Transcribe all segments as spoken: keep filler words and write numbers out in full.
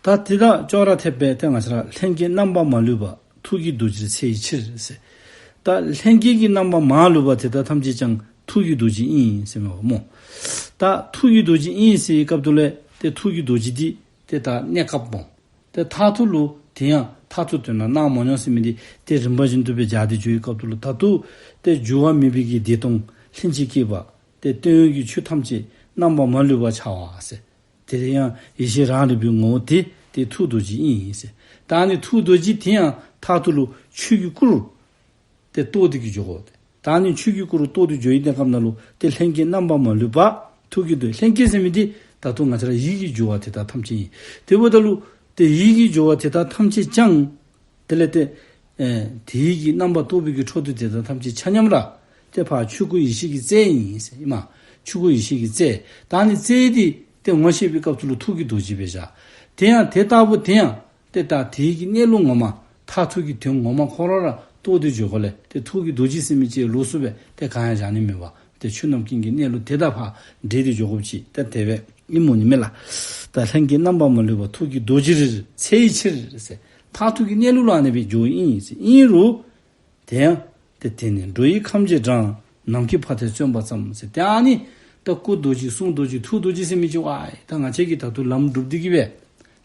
ད་དེ་དག་ཅོག་ར་འཐདཔ་སྦེ་ཏེ་ང་བཅས་ར་ལྷན་སྐྱེས་རྣམ་པ་མ་ལུས་པ་ཐུགས་ཀྱི་རྡོ་རྗེར་འཚལ་བའི་ཕྱིར་ཟེར། ད་ལྷན་སྐྱེས་ཀྱི་རྣམ་པ་མ་ལུས་པ་དེ་དག་ཐམས་ཅད་ཀྱང་ཐུགས་ཀྱི་རྡོ་རྗེ་ཨིན་ཟེར་མས་པ་སྨོ། ད་ཐུགས་ཀྱི་རྡོ་རྗེ་ཨིན་ཟེར་བའི་སྐབས་དུ་ལས་ཏེ་ཐུགས་ཀྱི་རྡོ་རྗེ་འདི་ཏེ་ད་གནས་སྐབས་སྨོ། ཏེ་མཐར་ཐུག་ལུ་དེ་ཡང་མཐར་ཐུག་དོན་ལ་སྣང་མ་མྱོང་ཟེར་མི་འདི་ཏེ་རིམ་པ་བཞིན་དུ་སྦེ་སྦྱར་ཏེ་འགྱོ་བའི་སྐབས་དུ་ལུ་ད་ལྟོ་ཏེ་འགྱུར་བ་མེད་པའི་གི་བདེ་སྟོང་ལྷན་ཅིག་སྐྱེས་པ། ཏེ་སྟོན་ཡོན་གྱི་ཆོས་ཐམས་ཅད་རྣམ་པ་མ་ལུས་པར་འཆར་བ་ཟེར། དེ་ཡང་ཡེ་ཤེས་རང་རིག་པའི་ངོ་བོ་དེ་ཏེ་ཐུགས་རྡོ་རྗེ་ཨིན་ཟེར། ད་ཨ་ནི་ཐུགས་རྡོ་རྗེ་དེ་ཡང་མཐར་ཐུག་ལུ་ཆོས་ཀྱི་སྐུ་རུ་ཏེ་རྟོགས་ཏེ་གི་འགྱོ་དགོ། ད་ཨ་ནི་ཆོས་ཀྱི་སྐུ་རུ་རྟོགས་ཏེ་འགྱོ་བའི་གནས་སྐབས་ནང་ལུ་ཏེ་ལྷན་སྐྱེས་རྣམ་པ་མ་ལུས་པ་ཐུགས་ཀྱི་རྡོ། ལྷན་སྐྱེས་ཟེར་མི་འདི་ད་ལྟོ་ང་བཅས་ར་ཡིད་ཀྱི་རྒྱུ་བ་དེ་དག་ཐམས་ཅད་ཨིན། དེ་འབདཝ་ད་ལུ་ཏེ་ཡིད་ཀྱི་རྒྱུ་བ་དེ་དག་ཐམས་ཅད་ཀྱང་དེ་ལས་ཏེ་ཨེ་དེ་ཡི་གི་རྣམ་པ་རྟོགས་པའི་གི་འཕྲོ་འདུ་དེ་དག་ཐམས་ཅད་ཆ་མཉམ་ར་ཏེ་ཕར་ཆོས་སྐུ་ཡེ་ཤེས་ཀྱི་རྩལ་ཨིན་ཟེར་ཨིན་མས། ཆོས་སྐུ་ཡེ་ཤེས་ཀྱི་རྩལ། ད་ཨ་ནི་རྩལ་འདི་ཏེ་ངོ་ཤེས་པའི་སྐབས་སུ་ལུ་ཐུགས་ཀྱི་རྡོ་རྗེ་སྦེ་བཞག། དེ་ཡང་དེ་ལྟ་བུ་དེ་ཡང་ཏེ་ད་དེ་ཡི་གི་གནས་ལུགས་ངོ་མ་མཐར་ཐུག་གི་དོན་ངོ་མ་ཁོ་ར་ར་རྟོགས་ཏེ་འགྱོ་དགོ་ལས་ཏེ་ཐུགས་ཀྱི་རྡོ་རྗེ་ཟེར་མི་ཅིག་ལོགས་སུ་སྦེ་ཏེ་གང་ཡང་བཞག་ནི་མེད་པ། ཏེ་ཆོས་རྣམས་ཀུན་གྱི་གནས་ལུགས་དེ་དང་ཕར་འདྲེས་ཏེ་འགྱོ་དགོཔ་ཅིག་ཏེ་དེ་སྦེ་ཨིནམ་འོང་ནི་མས་ལགས། ད་ལྷན་སྐྱེས་རྣམ་པ་མ་ལུས་པ་ཐུགས་ཀྱི་རྡོ་རྗེར་འཚལ་བའི་ཕྱིར་ཟེར། མཐར་ཐུག་གི་གནས་ལུགས་ལུ་ཨ་ནི་སྦེ་འགྱོཝ་ཨིན་ཟེར། ཨིན་རུང་དེ་ཡང་ཏེ་དེ་ནི་འགྲོ་ཡི་ཁམས་ཀྱི་འགྲངས། ནམ་མཁའི་ཕ་མཐས་མཚོན་པ་ཙམ་ཟེར། ཏེ་ཨ་ནི་ད་སྐུ་རྡོ་རྗེ་གསུང་རྡོ་རྗེ་ཐུགས་རྡོ་རྗེ་ཟེར་མི་ཅིག་ཝའི་ད་ང་བཅས་ཀྱིས་ད་ལྟོ་ལམ་སྒྲུབ་སྟེ་གི་སྦེ་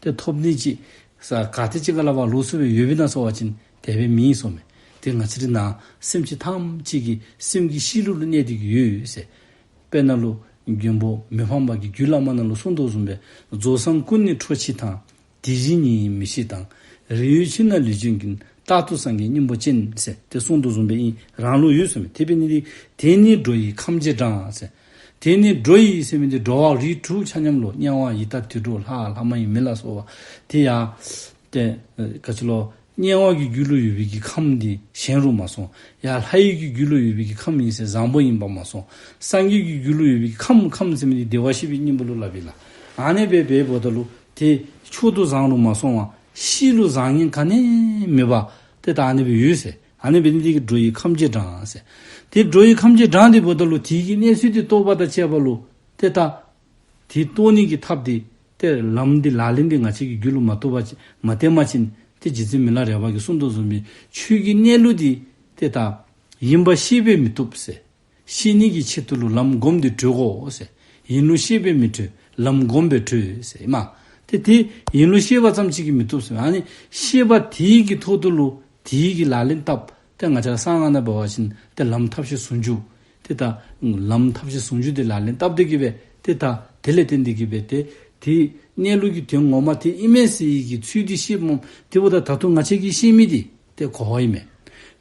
ཏེ་ཐོབ་ནི་ཅིག་ས་ག་ཏེ་ཅིག་ཁ་ལས་ཕར་ལོགས་སུ་སྦེ་ཡོདཔ་ཨིན་ན་ཟེར་བ་ཅིན་དེ་སྦེ་མེན་ཟེར་མས། ཏེ་ང་བཅས་རའི་ནང་སེམས་ཅན་ཐམས་ཅད་ཀྱི་སེམས་ཀྱི་གཤིས་ལུགས་ལུ་གནས་ཏེ་གི་ཡོད་ཟེར། དཔེར་ན་ལུ་མགོན་པོ་མི་ཕམ་པ་གིས་རྒྱུད་བླ་མ་ནང་ལུ་གསུངས་དོ་བཟུམ་སྦེ་རྫོགས་སངས་སྐུ་ནི་ཁྲོ་ཆུ་དང་། དེ་བཞིན་ཉིད་ཡིན་མི་ཤེས་དང་། རིགས་ཡོད་ཕྱིར་ན་ལུས་ཅན་ཀུན། རྟག་ཏུ་སངས་རྒྱས་སྙིང་པོ་ཅན་ཟེར་ཏེ་གསུངས་དོ་བཟུམ་སྦེ་ཨིན་རང་ལུགས་ཡོད་ཟེར་མས། དེ་འབད་ནི་འདི་དེ་ནི་འགྲོ་ཡི་ཁམས་ཀྱི་འགྲངས་ཟེར། དེ་ནི་འགྲོ་ཡི་ཟེར་མི་འདི་འགྲོ་བ་རིགས་དྲུག་ཆ་མཉམ་ལུ་དམྱལ་བ་ཡི་དྭགས་དུད་འགྲོ་ལྷ་ལྷ་མ་ཡིན་མི་ལ་སོགས་པ་དེ་ཡང་ཏེ་ག་ཅི་ལོ་དམྱལ་བ་གི་རྒྱུད་ལུ་ཡོད་པའི་གི་ཁམས་འདི་ཞན་རུང་མ་སོང་། ཡང་ལྷ་ཡི་གི་རྒྱུད་ལུ་ཡོད་པའི་གི་ཁམས་ཨིན་ཟེར་བཟང་པོ་ཨིནམ་མ་སོང་། སངས་རྒྱས་ཀྱི་རྒྱུད་ལུ་ཡོད་པའི་གི་ཁམས་ཁམས་ཟེར་མི་འདི་བདེ་བར་གཤེགས་པའི་སྙིང་པོ་ལུ་སླབ་ཨིན་ལགས། ཨ་ནི་སྦེ་འབདཝ་ད་ལུ་ཏེ་མཆོག་ཏུ་བཟང་རུང་མ་སོང་བར་གཤིས་ལུ་བཟང་ངན་ག་ནི་མེད་པར་ཏེ་ད་ཨ་ནི་སྦེ་ཡོད་ཟེར། ཨ་ནི་འབད་ནི་འདི་གིས་འགྲོ་ཡི་ཁམས་ཀྱི་འགྲངས་ཟེར། ཏེ་འགྲོ་ཡི་ཁམས་ཀྱི་འགྲངས་ཏེ་འབདཝ་ད་ལུ་དེ་གི་གནས་ཚུལ་འདི་རྟོགས་པ་དང་བཅས་པ་ལུ་ཏེ་ད་དེ་རྟོགས་ནི་གི་ཐབས་འདི་ཏེ་ལམ་འདི་ལག་ལེན་འདི་ང་བཅས་ཀྱི་རྒྱུད་ལུ་མ་རྟོགས་པ་ཅིན་མ་བསྟེན་པ་ཅིན་ཏེ་རྗེ་བཙུན་མི་ལ་རས་པ་གིས་གསུངས་དོ་བཟུམ་སྦེ་ཆོས་ཀྱི་གནས་ལུགས་འདི་ཏེ་ད་ཡིན་པ་ཤེས་པས་མི་བཏུབ་ཟེར། ཤེས་ནི་གི་ཆེད་དུ་ལུ་ལམ་བསྒོམས་ཏེ་གྲོལ་དགོ་ཟེར། ཡིན་ལུགས་ཤེས་པས་མི་གྲོལ། ལམ་བསྒོམས་པས་གྲོལ་ཟེར་ཨིན་མས། ཏེ་དེ་ཡིན་ལུགས་ཤེས་པ་ཙམ་ཅིག་གིས་མི་བཏུབ་ཟེར། ཨ་ནི་ཤེས་པ་དེ་གི་ཐོག་ཏུ་ལུ་དེ་གི་ལག་ལེན་འཐབ། ཏེ་ང་བཅས་གསང་སྔགས་ནང་འབད་བ་ཅིན་ཏེ་ལམ་ཐབས་ཤེས་ཟུང་འཇུག། ཏེ་ད་ལམ་ཐབས་ཤེས་ཟུང་འཇུག་འདི་ལག་ལེན་འཐབ་སྟེ་གི་སྦེ་ཏེ་ད་དེ་ལས་བརྟེན་ཏེ་གི་སྦེ་ཏེ་དེ་གནས་ལུགས་ཀྱི་དོན་ངོ་མ་དེ་ཨིན་མས་ཟེར་བའི་གི་ཚུལ་འདི་ཤེསཔ་སྨོ། དེ་འབདཝ་ད་ད་ལྟོ་ང་བཅས་ཀྱིས་ཤེས་མི་འདི་ཏེ་གོ་བ་ཨིན་མས།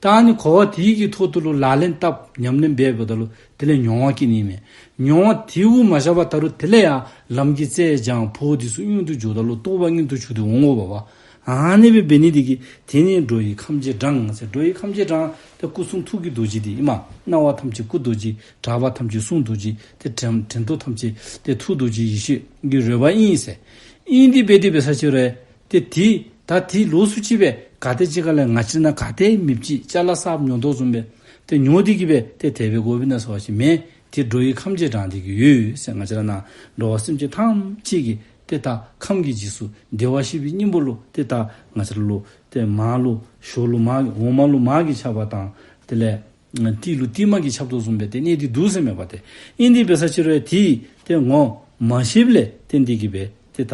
ད་ཨ་ནི་གོ་བ་དེ་གི་ཐོག་ཏུ་ལུ་ལག་ལེན་འཐབ་ཉམས་ལེན་འབད་འབདཝ་ད་ལུ་དེ་ལས་མྱོང་བ་སྐྱེ་ནི་ཨིན་མས། མྱོང་བ་དེ་གུ་མ་བཞག་པར་ད་རུང་དེ་ལས་ཡང་ལམ་གྱི་རྩལ་སྦྱང་འཕོ་འདི་ཚུ་མངོན་དུ་གྱུར་ད་ལུ་རྟོགས་པ་མངོན་དུ་གྱུར་ཏེ་འོང་དགོ་པས། ཨ་ནི་སྦེ་འབད་ནི་འདི་གིས་དེ་ནི་འགྲོ་ཡི་ཁམས་ཀྱི་འགྲངས་ཟེར། འགྲོ་ཡི་ཁམས་ཀྱི་འགྲངས་ཏེ་སྐུ་གསུང་ཐུགས་ཀྱི་རྡོ་རྗེ་འདི་ཨིན་མས། སྣང་བ་ཐམས་ཅད་སྐུ་རྡོ་རྗེ། གྲགས་པ་ཐམས་ཅད་གསུང་རྡོ་རྗེ། ཏེ་དྲན་དྲན་རྟོག་ཐམས་ཅད་ཏེ་ཐུགས་རྡོ་རྗེ་ཡེ་ཤེས་ཀྱི་རོལ་པ་ཨིན་ཟེར། ཨིན་ཏེ་འབད་དེ་འབད་ས་ཅིག་རུང་ཏེ་དེ་ད་དེ་ལོགས་སུ་ཅིག་སྦེ་ག་ཏེ་ཅིག་ཁ་ལས་ང་བཅས་ནང་ག་ཏེ་མེདཔ་ཅིག་ཅ་ལ་གསརཔ་ཉོ་དོ་བཟུམ་སྦེ་ཏེ་ཉོ་སྟེ་གི་སྦེ་ཏེ་དེ་སྦེ་དགོཔ་ཨིན་ན་ཟེར་བ་ཅིན་མེན། དེ་འགྲོ་ཡི་ཁམས་ཀྱི་འགྲངས་ཏེ་གི་ཡོད་ཟེར། ང་བཅས་ར་ནང་འགྲོ་བ་སེམས་ཅན་ཐམས་ཅད་ཀྱི་ཏེ་ད་ཁམས་ཀྱི་རྗེས་སུ་བདེ་བར་གཤེགས་པའི་སྙིང་པོ་ལུ་ཏེ་ད་ང་བཅས་ར་ལུ་ཏེ་མར་ལུ་ཞོར་ལུ་མར་འོག་མ་ལུ་མར་གྱིས་ཁྱབ་པ་དང་དེ་ལས་ཏི་ལུ་ཏིལ་མར་གྱིས་ཁྱབ་དོ་བཟུམ་སྦེ་ཏེ་གནས་ཏེ་འདུག་ཟེར་མས་པ། ཏེ་ཨིན་ཏེ་འབད་ས་ཅིག་རུང་དེ་ཏེ་ངོ་མ་ཤེསཔ་ལས་བརྟེན་ཏེ་གི་སྦེ་ཏེ་ད་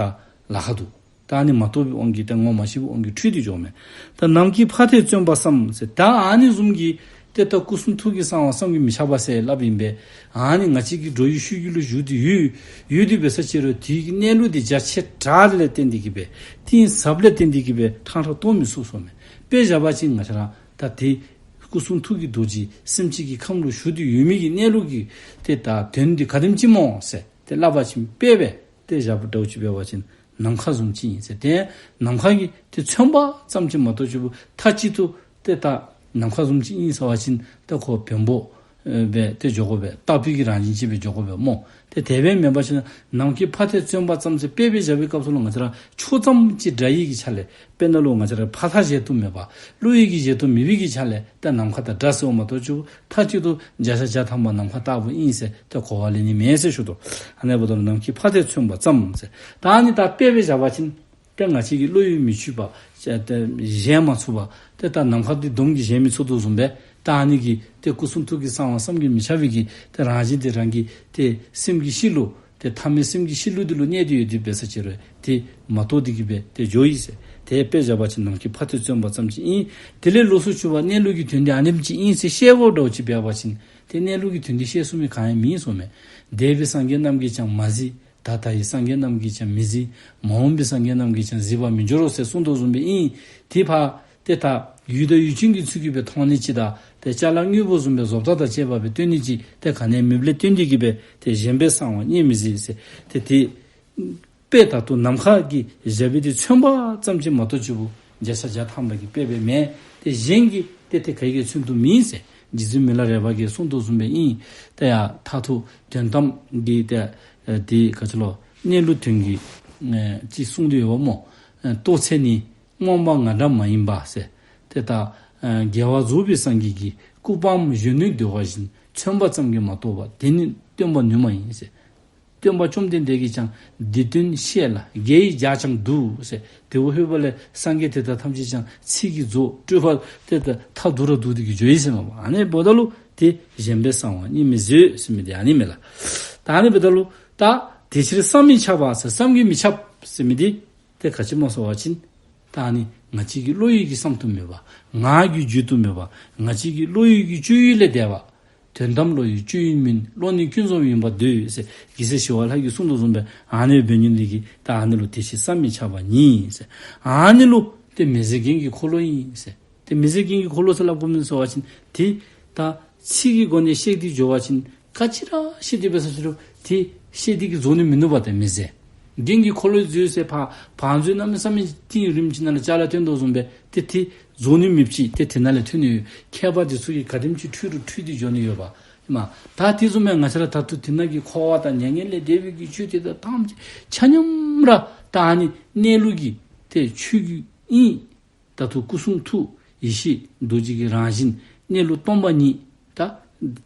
ལཱ་ཁག་འདུག། ད་ཨ་ནི་མ་རྟོགས་པའི་དབང་གིས་ཏེ་ངོ་མ་ཤེས་པའི་དབང་གིས་འཁྲུལ་ཏེ་འགྱོཝ་མས། ད་ནམ་མཁའི་ཕ་མཐས་མཚོན་པ་ཙམ་ཟེར། ད་ཨ་ནི་བཟུམ་གྱི་ཏེ་ད་སྐུ་གསུང་ཐུགས་ཀྱི་གསང་བ་བསམ་གྱིས་མི་ཁྱབ་པ་ཟེར་སླབ་ཨིན་པས། ཨ་ནི་ང་བཅས་ཀྱི་འགྲོ་ཡི་ཤུལ་རྒྱུད་ལུ་བཞུགས་ཏེ་ཡོད་ཡོད་དེ་འབད་ས་ཅིག་རུང་དེ་གི་གནས་ལུགས་དེ་རྒྱ་ཆེ་དྲགས་ལས་བརྟེན་ཏེ་གི་སྦེ་གཏིང་ཟབ་ལས་བརྟེན་ཏེ་གི་སྦེ་ཕྲང་ཕྲང་རྟོགས་མི་ཚུགས་ཟེར་མས། དཔེ་བཞག་པ་ཅིན་ང་བཅས་ར་ད་དེ་སྐུ་གསུང་ཐུགས་ཀྱི་རྡོ་རྗེ་སེམས་ཅན་གྱི་ཁམས་ལུ་བཞུགས་ཏེ་ཡོད་མི་གི་གནས་ལུགས་ཀྱི་ཏེ་ད་དོན་འདི་ག་དེམ་ཅིག་སྨོ་ཟེར་ཏེ་སླབ་པ་ཅིན་དཔེ་སྦེ་ཏེ་བཞག་པ་འདྲཝ་ཅིག་འབད་བ་ཅིན་ནམ་མཁའ་བཟུམ་ཅིག་ཨིན་ཟེར། ཏེ་ནམ་མཁའ་གིས་ཏེ་མཚོན་པ་ཙམ་ཅིག་མ་གཏོགས་ཅིག་མཐའ་གཅིག་ཏུ་ཏེ་ད་ནམ་མཁའ་བཟུམ་ཅིག་ཨིན་ཟེར་བ་ཅིན་ཏེ་ཁོ་བེམ་པོ་སྦེ་ཏེ་འགྱོ་དགོ་པས། རྟག་པའི་གི་རང་བཞིན་ཅིག་སྦེ་འགྱོ་དགོ་པས་སྨོ། ཏེ་དེ་སྦེ་མེན་པ་ཅིན་ནམ་མཁའི་ཕ་མཐས་མཚོན་པ་ཙམ་ཟེར་དཔེ་སྦེ་བཞག་པའི་སྐབས་སུ་ལུ་ང་བཅས་ར་ཕྱོགས་ཙམ་ཅིག་འདྲ་ཡི་གི་ཆ་ལས་དཔེར་ན་ལུ་ང་བཅས་ར་ཕ་མཐའ་གཞལ་དུ་མེད་པ་བློ་ཡི་གི་གཞལ་དུ་མེད་པའི་གི་ཆ་ལས་ཏེ་ནམ་མཁའ་དང་འདྲ་ཟེརཝ་མ་གཏོགས་ཅིག་མཐའ་གཅིག་ཏུ་བརྒྱ་ཆ་བརྒྱ་ཐམ་པ་ནམ་མཁའ་ལྟ་བུ་ཨིན་ཟེར་ཏེ་གོ་བ་ལེན་ནི་མེད་ཟེར་ཞུ་དོ། ཨ་ནི་འབདཝ་ད་ནམ་མཁའི་ཕ་མཐས་མཚོན་པ་ཙམ་ཟེར། ད་ཨ་ནི་ད་དཔེ་སྦེ་བཞག་པ་ཅིན་ ཏེ་ང་བཅས་ཀྱི་བློ་ཡིས་མི་ཆུད་པ་ཏེ་བཞེངས་མ་ཚུགས་པ་ཏེ་ད་ནམ་མཁའ་འདི་དོམ་གྱིས་བཞེངས་མི་ཚུགས་དོ་བཟུམ་སྦེ་ད་ཨ་ནི་གི་ཏེ་སྐུ་གསུང་ཐུགས་ཀྱི་གསང་བ་བསམ་གྱིས་མི་ཁྱབ་པའི་གི་ཏེ་རང་བཞིན་དེ་རང་གི་ཏེ་སེམས་ཀྱི་གཤིས་ལུ་ཏེ་ཐ་མལ་སེམས་ཀྱི་གཤིས་ལུགས་འདི་ལུ་གནས་ཏེ་ཡོད་དེ་འབད་ས་ཅིག་རུང་ཏེ་མ་རྟོགས་ཏེ་གི་སྦེ་ཏེ་འགྱོ་ཡི་ཟེར། ཏེ་དཔེ་བཞག་པ་ཅིན་ནམ་མཁའི་ཕ་ཏོག་བཙོན་པ་ཙམ་ཅིག་ཨིན། དེ་ལས་ལོགས་སུ་གྱུར་པ་གནས་ལུགས་ཀྱི་དོན་འདི་ཨ་ནེམ་ཅིག་ཨིན་ཟེར་ཤེས་དགོཔ་འདྲཝ་ཅིག་འབད་བ་ཅིན་ཏེ་གནས་ལུགས་ཀྱི་དོན་འདི་ཤེས་ཚུགས་མི་ག་ཡང་མེད་གསུངམ་མས། འདས་པའི་སངས་རྒྱས་རྣམས་ཀྱིས་ཀྱང་མ་གཟིགས། ད་ལྟ་ཡི་སངས་རྒྱས་རྣམས་ཀྱིས་ཀྱང་མི་གཟིགས། མ་འོངས་པའི་སངས་རྒྱས་རྣམས་ཀྱིས་ཀྱང་གཟིགས་པར་མི་འགྱུར་རོ་ཟེར་གསུངས་དོ་བཟུམ་སྦེ་ཨིན། ཏེ་ཕར་ཏེ་ད་ཡུལ་དང་ཡུལ་ཅན་གྱི་ཚུལ་གྱིས་སྦེ་མཐོང་ནི་ཅིག་དང་ཏེ་ཅ་ལ་དངོས་པོ་བཟུམ་སྦེ་བཟོ་ལྟ་དང་བཅས་པ་སྦེ་སྟོན་ནི་ཅིག་ཏེ་ག་ནི་མེདཔ་ལས་བརྟེན་ཏེ་གི་སྦེ་ཏེ་བཞེངས་པས་གསང་བ་གཉིས་མི་གཟིགས་ཟེར། ཏེ་ཏེ་དཔེ་ད་ལྟོ་ནམ་མཁའ་གི་བཞག་པའི་དེ་ཚོན་པ་ཙམ་ཅིག་མ་གཏོགས་ཅིག་པོ་བརྒྱ་ཆ་བརྒྱ་ཐམ་པ་གི་དཔེ་སྦེ་མེན། ཏེ་གཞན་གྱི་ཏེ་ཏེ་ག་གིས་མཚོན་དུ་མེད་ཟེར། རྗེ་བཙུན་མི་ལ་རས་པ་གིས་གསུངས་དོ་བཟུམ་སྦེ་ཨིན། ཏེ་ཡ་མཐར་ཐུག་དོན་དམ་གྱི་ཏེ་ཨེ་ཏེ་ག་ཅི་ལོ་གནས་ལུགས་དོན་གྱི་ཨེ་ཅིག་གསུངས་ཏེ་ཡོདཔ་སྨོ། ཨེ་རྟོགས་ཚད་ནི་མངོན་པ་ང་འདྲ་མ་ཡིན་པ་ཟེར། ཏེ་ད་ཨེ་རྒྱལ་བ་རྫོགས་པའི་སངས་རྒྱས་ཀྱིས་སྐུ་པའམ་གཞོན་ནུའི་བདེ་བ་བཞིན་མཚོན་པ་ཙམ་གྱིས་མ་རྟོགས་པ་དེ་ནི་སྟོན་པ་ནུས་མ་ཡིན་ཟེར། སྟོན་པ་བཅོམ་ལྡན་འདས་ཀྱིས་ཀྱང་འདི་སྟོན་ཤེས་ལ་དགེ་ཡི་རྒྱགས་ཀྱང་འདུག་ཟེར། དེ་འབདཝ་ལས་སངས་རྒྱས་དེ་དག་ཐམས་ཅད་ཀྱང་ཚིག་གིས་རྫོགས། སྤྲོས་པ་དེ་དག་མཐའ་བསྡུ་ར་བསྡུ་སྟེ་གི་འགྱོ་ཡི་ཟེར་མས་པ། ཨ་ནི་འབདཝ་ད་ལུ་ཏེ་བཞེངས་པས་གསང་བ་གཉིས་མི་གཟིགས་ཟེར་མི་འདི་ཨ་ནི་མས་ལགས། ད་ཨ་ནི་འབདཝ་ད་ལུ་ད་དེ་ཕྱིར་བསམ་མི་ཁྱབ་པ་ཟེར་བསམ་གྱིས་མི་ཁྱབ་ཟེར་མི་འདི་ཏེ་ག་ཅི་སྨོ་ཟེར་བ་ཅིན་ད་ཨ་ནི་ང་བཅས་ཀྱི་བློ་ཡིས་ཀྱིས་བསམ་དུ་མེད་པ། ངག་གིས་བརྗོད་དུ་མེད་པ། ང་བཅས་ཀྱི་བློ་ཡིས་ཀྱིས་སྤྱོད་ཡུལ་ལས་འདས་པ། དོན་དམ་བློ་ཡི་སྤྱོད་ཡུལ་མིན། བློ་ནི་ཀུན་རྫོབ་ཡིན་པར་འདོད་ཟེར། རྒྱལ་སྲས་ཞི་བ་ལྷ་གིས་གསུངས་དོ་བཟུམ་སྦེ་ཨ་ནི་འབད་ནི་འདི་གིས་ད་ཨ་ནི་ལུ་དེ་ཕྱིར་བསམ་མི་ཁྱབ་པ་ཉིད་ཟེར། ཨ་ནི་ལུ་ཏེ་མི་ཟད་རྒྱན་གྱི་འཁོར་ལོ་ཨིན་ཟེར། ཏེ་མི་ཟད་རྒྱན་གྱི་འཁོར་ལོ་ཟེར་སླབ་དགོ་མི་ཟེར་བ་ཅིན་ཏེ་ད་ཚིག་གི་སྒོ་ནས་བཤད་དེ་འགྱོ་བ་ཅིན་ག་ཅི་ར་བཤད་དེ་འབད་ས་ཅིག་རུང་ཏེ་བཤད་དེ་གི་རྫོགས་ནི་མིན་ནུག་པ། ཏེ་མི་ཟད་རྒྱན་གྱི་འཁོར་ལོ་མཛོད་ཟེར་ཕར་བང་མཛོད་གནམ་མེད་ས་མེད་ཏིང་རིམ་གྱི་ནང་ལས་ཅ་ལ་སྟོན་དོ་བཟུམ་སྦེ་ཏེ་ཏེ་རྫོགས་ནི་མེདཔ་ཅིག་ཏེ་དེ་ནང་ལས་ཐོན་ནི་ཡོད། མཁས་པ་དེ་ཚུ་གིས་ག་དེམ་ཅིག་འཁྲུལ་རུང་འཁྲུལ་ཏེ་འགྱོ་ནི་ཡོདཔ་ཨིན་མས། ད་དེ་བཟུམ་སྦེ་ང་བཅས་ར་ད་ལྟོ་དེ་ནང་གི་འཁོར་བ་དང་མྱ་ངན་ལས་འདས་པའི་གི་ཆོས་དེ་དག་ཐམས་ཅད་ཆ་མཉམ་ར་ད་ཨ་ནི་གནས་ལུགས་ཀྱི་ཏེ་ཆོས་ཀྱི་ཨིན། ད་ལྟོ་སྐུ་གསུང་ཐུགས་ཡེ་ཤེས་རྡོ་རྗེ་གི་རང་བཞིན་གནས་ལུགས་སྟོང་པ་ཉིད་ད་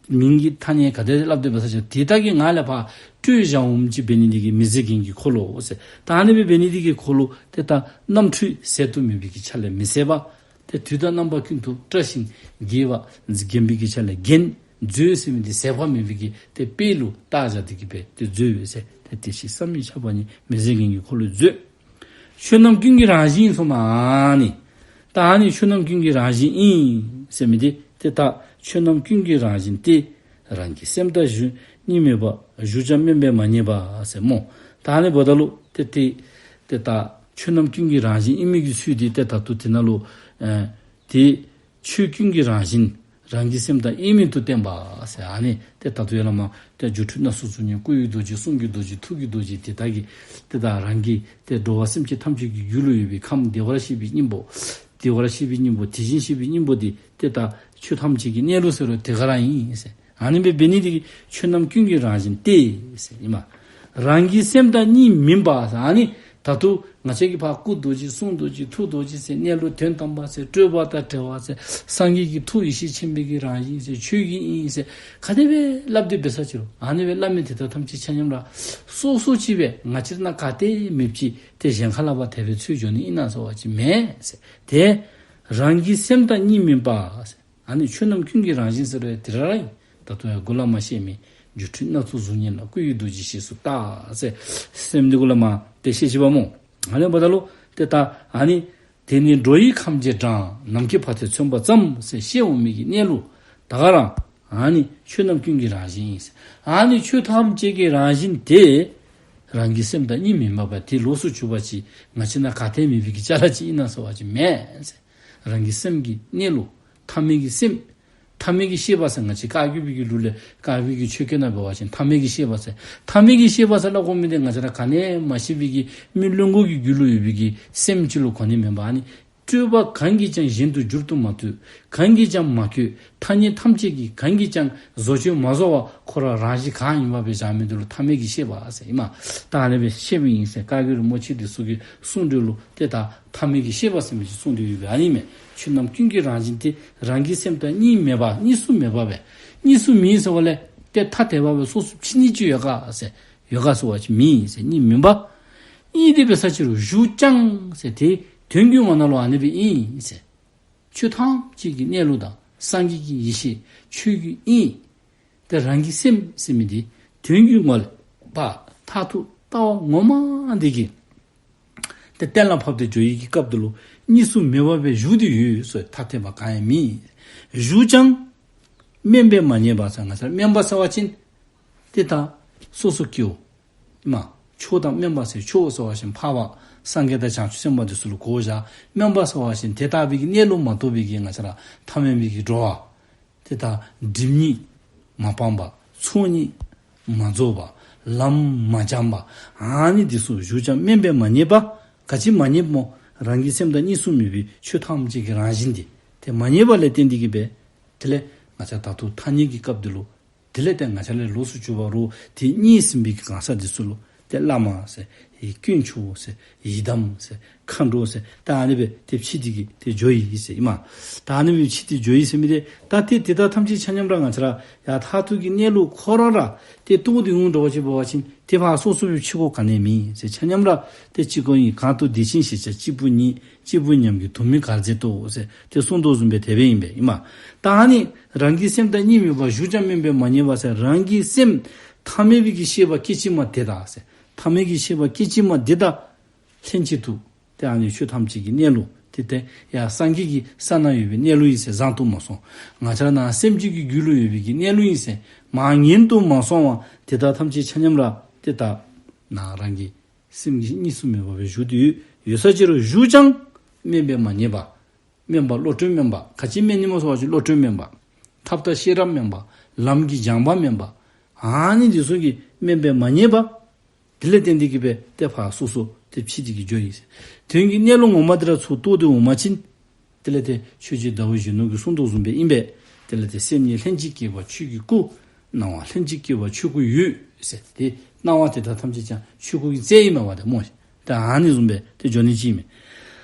མིང་གི་ཐ་སྙད་ག་དེ་སླབ་དེ་འབད་ས་ཅིག་དེ་དག་གི་ངང་ལས་ཕར་སྤྲོས་བཞག་འོངམ་ཅིག་འབད་ནི་འདི་གིས་མི་ཟད་རྒྱན་གྱི་འཁོར་ལོ་ཟེར། ད་ཨ་ནི་སྦེ་འབད་ནི་འདི་གིས་འཁོར་ལོ་ཏེ་ད་རྣམ་འཕྲུལ་ཟད་དུ་མེད་པའི་གི་ཆ་ལས་མི་ཟད་པ། ཏེ་དུས་དང་རྣམ་པ་ཀུན་ཏུ་བཀྲ་ཞིང་རྒྱས་པ་བརྒྱན་པའི་གི་ཆ་ལས་རྒྱན། མཛོད་ཟེར་མི་འདི་ཟད་པ་མེད་པའི་གི་ཏེ་དཔེ་ལུ་བཏགས་བཞག་སྟེ་གི་སྦེ་ཏེ་མཛོད་ཟེར། ཏེ་དེ་ཕྱིར་བསམ་མི་ཁྱབ་པ་ཉིད་མི་ཟད་རྒྱན་གྱི་འཁོར་ལོའི་མཛོད། ཆོས་རྣམས་ཀུན་གྱི་རང་བཞིན་ཨིན་གསུངམ་མས་ཨ་ནི། ད་ཨ་ནི་ཆོས་རྣམས་ཀུན་གྱི་རང་བཞིན་ཨིན་ཟེར་མི་འདི་ཏེ་ད་ཆོས་རྣམས་ཀུན་གྱི་རང་བཞིན་ཏེ། རང་གི་སེམས་དང་གཞན་གཉིས་མེད་པ། བཞུགས་ཀྱང་དམན་པས་མ་རྙེད་པ་ཟེར་སྨོ། ད་ཨ་ནི་འབདཝ་ད་ལུ་ཏེ་ཏེ་ཏེ་ད་ཆོས་རྣམས་ཀུན་གྱི་རང་བཞིན་ཨིན་མི་གི་ཚུལ་འདི་ཏེ་ད་ལྟོ་དེ་ནང་ལུ་ཨེ་ཏེ་ཆོས་ཀུན་གྱི་རང་བཞིན་རང་གི་སེམས་དང་དབྱེར་མེད་དུ་བསྟན་པ་ཟེར། ཨ་ནི་ཏེ་ད་ལྟོ་ཡར་ལས་མར་ཏེ་སྒྱུ་འཕྲུལ་སྣ་ཚོགས་གཟུགས་བརྙན་སྐུ་ཡི་རྡོ་རྗེ་གསུང་གི་རྡོ་རྗེ་ཐུགས་ཀྱི་རྡོ་རྗེ་དེ་དག་གིས་ཏེ་ད་རང་གི་ཏེ་འགྲོ་བ་སེམས་ཅན་ཐམས་ཅད་ཀྱི་རྒྱུད་ལུ་ཡོད་པའི་ཁམས་བདེ་བར་གཤེགས་པའི་སྙིང་པོ། བདེ་བར་གཤེགས་པའི་སྙིང་པོ་དེ་བཞིན་གཤེགས་པའི་སྙིང་པོ་དེ་ཏེ་ད་ཆོས་ཐམས་ཅད་ཀྱི་གནས་ལུགས་ཟེར་རུང་དེ་ག་ར་ཨིན་ཟེར། ཨ་ནི་སྦེ་འབད་ནི་འདི་གིས་ཆོས་རྣམས་ཀུན་གྱི་རང་བཞིན་ཏེ་ཟེར་ཨིན་མས། རང་གི་སེམས་དང་གཉིས་མིན་པ་ཟེར། ཨ་ནི་ད་ལྟོ་ང་བཅས་ཀྱིས་ཕར་སྐུ་རྡོ་རྗེ་གསུང་རྡོ་རྗེ་ཐུགས་རྡོ་རྗེ་ཟེར་གནས་ལུགས་དོན་དམ་པ་ཟེར་སྤྲོས་པ་དང་བྲལ་བ་ཟེར་སངས་རྒྱས་ཀྱི་ཐུགས་ཡེ་ཤེས་ཆེན་པོའི་གི་རང་བཞིན་ཟེར་ཆོས་ཀྱི་དབྱིངས་ཟེར་ག་དེ་སྦེ་སླབ་དེ་འབད་ས་ཅིག་རུང་ཨ་ནི་སྦེ་སླབ་མི་དེ་དག་ཐམས་ཅད་ཆ་མཉམ་ར་སོ་སོ་ཅིག་སྦེ་ང་བཅས་ནང་ག་ཏེ་མེདཔ་ཅིག་ཏེ་གཞན་ཁ་ལས་ཕར་དེ་སྦེ་ཚུར་འགྱོ་ནི་ཨིན་ན་ཟེར་བ་ཅིན་མེན་ཟེར། ཏེ་རང་གི་སེམས་དང་གཉིས་མིན་པ་ཟེར། ཨ་ནི་ཆོས་རྣམས་ཀུན་གྱི་རང་བཞིན་ཟེར་བའི་དེ་ར་ར་ཨིན། ད་ལྟོ་ཡང་གོང་ལས་མར་བཤད་མི་སྒྱུ་འཕྲུལ་སྣ་ཚོགས་གཟུགས་བརྙན་ལ། སྐུ་ཡི་རྡོ་རྗེ་ཞེས་སུ་བཏགས་ཟེར་ཟེར་མི་འདི་གོང་ལས་མར་ཏེ་བཤད་ཅི་པ་སྨོ། ཨ་ནི་འབདཝ་ད་ལུ་ཏེ་ད་ཨ་ནི་དེ་ནི་འགྲོ་ཡི་ཁམས་ཀྱི་གྲངས། ནམ་མཁའི་ཕ་མཐས་མཚོན་པ་ཙམ་ཟེར་བཤད་འོང་མི་གི་གནས་ལུགས་ད་ག་ར་ཨ་ནི་ཆོས་རྣམས་ཀུན་གྱི་རང་བཞིན་ཨིན་ཟེར། ཨ་ནི་ཆོས་ཐམས་ཅད་ཀྱི་རང་བཞིན་དེ་རང་གི་སེམས་དང་གཉིས་མིན་པ་སྦེ་དེ་ལོགས་སུ་གྱུར་པ་ཅིག་ང་བཅས་ནང་ག་ཏེ་མེད་པའི་གི་ཅ་ལ་ཅིག་ཨིན་ན་ཟེར་བ་ཅིན་མེན་ཟེར། རང་གི་སེམས་ཀྱི་གནས་ལུགས་ཐ་མལ་གྱི་སེམས། ཐ་མལ་གྱི་ཤེས་པ་ཟེར་ང་བཅས་བཀའ་བརྒྱུད་པའི་གི་ལུགས་ལས་བཀའ་བརྒྱུད་ཀྱི་ཆོས་སྐད་ནང་འབད་བ་ཅིན་ཐ་མལ་གྱི་ཤེས་པ་ཟེར། ཐ་མལ་གྱི་ཤེས་པ་ཟེར་སླབ་དགོ་མི་འདི་ང་བཅས་ར་ག་ནི་ཡང་མ་ཤེས་པའི་གི་མི་བླུན་པོ་གི་རྒྱུད་ལུ་ཡོད་པའི་གི་སེམས་ཅིག་ལུ་གོ་ནི་མེན་པ། ཨ་ནི་སྤྲོས་པ་གང་གིས་ཀྱང་གཞན་དུ་བསྒྱུར་དུ་མ་བཏུབ། གང་གིས་ཀྱང་མ་བསྐྱོད། ཐ་སྙད་ཐམས་ཅད་ཀྱིས་གང་གིས་ཀྱང་བཟོ་བཅོས་མ་བཟོ་བར་ཁོ་ར་རང་བཞིན་གང་ཡིན་པ་སྦེ་བཞག་མི་འདི་ལུ་ཐ་མལ་གྱི་ཤེས་པ་ཟེར་ཨིན་མས། ད་ཨ་ནི་སྦེ་ཤེས་པ་ཨིན་ཟེར་བཀའ་བརྒྱུད་རིན་པོ་ཆེ་འདི་ཚུ་གི་གསུང་སྒྲོས་ལུ་ཏེ་ད་ཐ་མལ་གྱི་ཤེས་པ་ཟེར་མི་ཅིག་གསུངས་ཏེ་ཡོད་པའི་ཨ་ནི་མས། ཆོས་རྣམས་ཀུན་གྱི་རང་བཞིན་ཏེ། རང་གི་སེམས་དང་གཉིས་མེད་པ། གཉིས་སུ་མེད་པ་སྦེ། གཉིས་སུ་མེད་ཟེར་བ་ལས་ཏེ་ཐ་དད་པ་སྦེ་སོ་སོ་ཕྱེ་ནི་ཅིག་ཡོད་ག་ཟེར། ཡོད་ག་ཟེར་བ་ཅིན་མེད་ཟེར། གཉིས་མིན་པ། ཨིན་དེ་འབད་ས་ཅིག་རུང་བཞུགས་ཀྱང་ཟེར་དེ་དོན་གྱི་ངོ་ན་ལུ་ཨ་ནི་སྦེ་ཨིན་ཟེར། ཆོས་ཐམས་ཅད་ཀྱི་གནས་ལུགས་དང་སངས་རྒྱས་ཀྱི་ཡེ་ཤེས་ཆོས་ཀྱི་དབྱིངས་དེ་རང་གི་སེམས་ཟེར་མི་དེ་དོན་གྱི་ངོ་ལས་ཕར་མཐར་ཐུག་ལྟ་བ་ངོ་མ་དེ་གིས་ཏེ་གཏན་ལ་ཕབ་སྟེ་འགྱོ་བའི་གི་སྐབས་དེ་ལུ་གཉིས་སུ་མེད་པ་སྦེ་བཞུགས་ཏེ་ཡོད་ཟེར་ཐ་དད་པ་གང་ཡང་མེད། བཞུགས་ཀྱང་དམན་པས་མ་རྙེད་པ་ཟེར། ང་བཅས་དམན་པ་ཟེར་བ་ཅིན་ཏེ་ད་སོ་སོ་སྐྱེ་བོ་མ་མཆོག་དང་དམན་པ་ཟེར། མཆོག་ཟེར་བ་ཅིན་འཕགས་པ་སངས་རྒྱས་དང་བྱང་ཆུབ་སེམས་དཔའ་དེ་ཚུ་ལུ་གོ་བཞག། དམན་པ་ཟེར་བ་ཅིན་དེ་ལྟ་བུའི་གི་གནས་ལུགས་མ་རྟོགས་པའི་གི་ང་བཅས་ར་ཐ་མལ་པའི་གི་འགྲོ་བ། ཏེ་ད་སྒྲིབ་གཉིས་མ་སྤངས་པ། ཚོགས་གཉིས་མ་རྫོགས་པ། ལམ་མ་སྦྱངས་པ། ཨ་ནི་འདི་ཚུ་བཞུགས་ཀྱང་དམན་པས་མ་རྙེད་པ། ག་ཅི་མ་རྙེད་སྨོ། རང་གི་སེམས་དང་གཉིས་སུ་མེད་པའི་ཆོས་ཐམས་ཅད་ཀྱི་རང་བཞིན་འདི་ཏེ་མ་རྙེད་པ་ལས་བརྟེན་ཏེ་གིས་སྦེ། དེ་ལས་ང་བཅས་ད་ལྟོ་ཐ་སྙད་ཀྱི་སྐབས་འདི་ལུ། དེ་ལས་ཏེ་ང་བཅས་ལས་ལོགས་སུ་གྱུར་པ་རུང་དེ་རྙེད་ཟིན་པའི་གི་གང་ཟག་འདི་ཚུ་ལུ་ཏེ་བླ་མ་ཟེར། ཡི་དཀོན་མཆོག་ཟེར། ཡི་དམ་ཟེར། མཁའ་འགྲོ་ཟེར། ད་ཨ་ནི་སྦེ་ཏེ་ཕྱེ་སྟེ་གིས་ཏེ་འགྱོ་ཡི་ཟེར་ཨིན་མས། ད་ཨ་ནི་སྦེ་ཕྱེ་སྟེ་འགྱོ་ཡི་ཟེར་མི་དེ་ད་ཏེ་དེ་དག་ཐམས་ཅད་ཆ་མཉམ་ར་ང་བཅས་ར་ཡར་མཐར་ཐུག་གི་གནས་ལུགས་ཁོ་ར་ར་ཏེ་རྟོགས་ཏེ་འོང་འགྱོ་བ་ཅིན་འབད་བ་ཅིན་ཏེ་ཕར་སོ་སོ་སྦེ་ཕྱེ་དགོཔ་ག་ནི་ཡང་མེད་ཟེར། ཆ་མཉམ་ར་ཏེ་གཅིག་པུ་ཨིན། གང་དུ་བདེ་ཆེན་ཞེས་བྱ་གཅིག་པུ་ཉིད། གཅིག་པུ་མཉམ་གྱི་དུ་མའི་གར་མཛད་དོ་ཟེར་ཏེ་གསུངས་དོ་བཟུམ་སྦེ་དེ་སྦེ་ཨིན་པས་ཨིན་མས། ད་ཨ་ནི་རང་གི་སེམས་དང་གཉིས་མེད་པ། བཞུགས་ཀྱང་དམན་པས་མ་རྙེད་པ་ཟེར། རང་གི་སེམས་ཐ་མལ་པའི་གི་ཤེས་པ་སྐད་ཅིག་མ་དེ་དག་ཟེར། ཐ་མལ་གྱི་ཤེས་པ་སྐད་ཅིག་མ་དེ་དག་ལྷན་ཅིག་ཏུ་ཏེ་ཨ་ནི་ཆོས་ཐམས་ཅད་ཀྱི་གནས་ལུགས་དེ་ཏེ་ཡར་སངས་རྒྱས་ཀྱི་ས་ན་ཡོད་པའི་གནས་ལུགས་ཨིན་ཟེར་བཟང་དུ་མ་སོང་། ང་བཅས་ནང་སེམས་ཅན་གྱི་རྒྱུད་ལུ་ཡོད་པའི་གི་གནས་ལུགས་ཨིན་ཟེར་མར་ངན་དུ་མ་སོང་བར་དེ་དག་ཐམས་ཅད་ཆ་མཉམ་ར་ཏེ་ད་ནཱ་རང་གི་སེམས་ཀྱི་གཉིས་སུ་མེད་པ་སྦེ་བཞུགས་ཏེ་ཡོད། ཡོད་ས་ཅིག་རུང་བཞུགས་ཀྱང་དམན་པས་མ་རྙེད་པ། དམན་པ་བློ་གྲོས་དམན་པ། ག་ཅི་དམན་ནི་སྨོ་ཟེར་བ་ཅིན་བློ་གྲོས་དམན་པ། ཐབས་དང་ཤེས་རབ་དམན་པ། ལམ་གྱི་སྦྱངས་པ་དམན་པ། ཨ་ནི་འདི་ཚུ་གིས་དམན་པས་མ་རྙེད་པ། དེ་ལས་བརྟེན་ཏེ་གིས་སྦེ་ཏེ་ཕར་སོ་སོ་ཏེ་ཕྱེ་སྟེ་གིས་འགྱོ་ཡི་ཟེར། དོན་གྱི་གནས་ལུགས་ངོ་མ་དེ་ར་ཚུར་རྟོགས་ཏེ་འོང་པ་ཅིན། དེ་ལས་ཏེ་ཆོས་རྗེ་ཟླ་འོད་གཞོན་ནུ་གིས་གསུངས་དོ་བཟུམ་སྦེ་ཨིན་པས། དེ་ལས་ཏེ་སེམས་ཉིད་ལྷན་ཅིག་སྐྱེས་པ་ཆོས་ཀྱི་སྐུ། སྣང་བ་ལྷན་ཅིག་སྐྱེས་པ་ཆོས་སྐུ་ཡོད་ཟེར། ཏེ་སྣང་བ་དེ་དག་ཐམས་ཅད་ཀྱང་ཆོས་སྐུ་གི་རྩལ་ཨིན་མས་པ་ཏེ་སྨོ། ཏེ་ཨ་ནི་བཟུམ་སྦེ་ཏེ་འགྱོ་ནི་ཅིག་ཨིན་མས།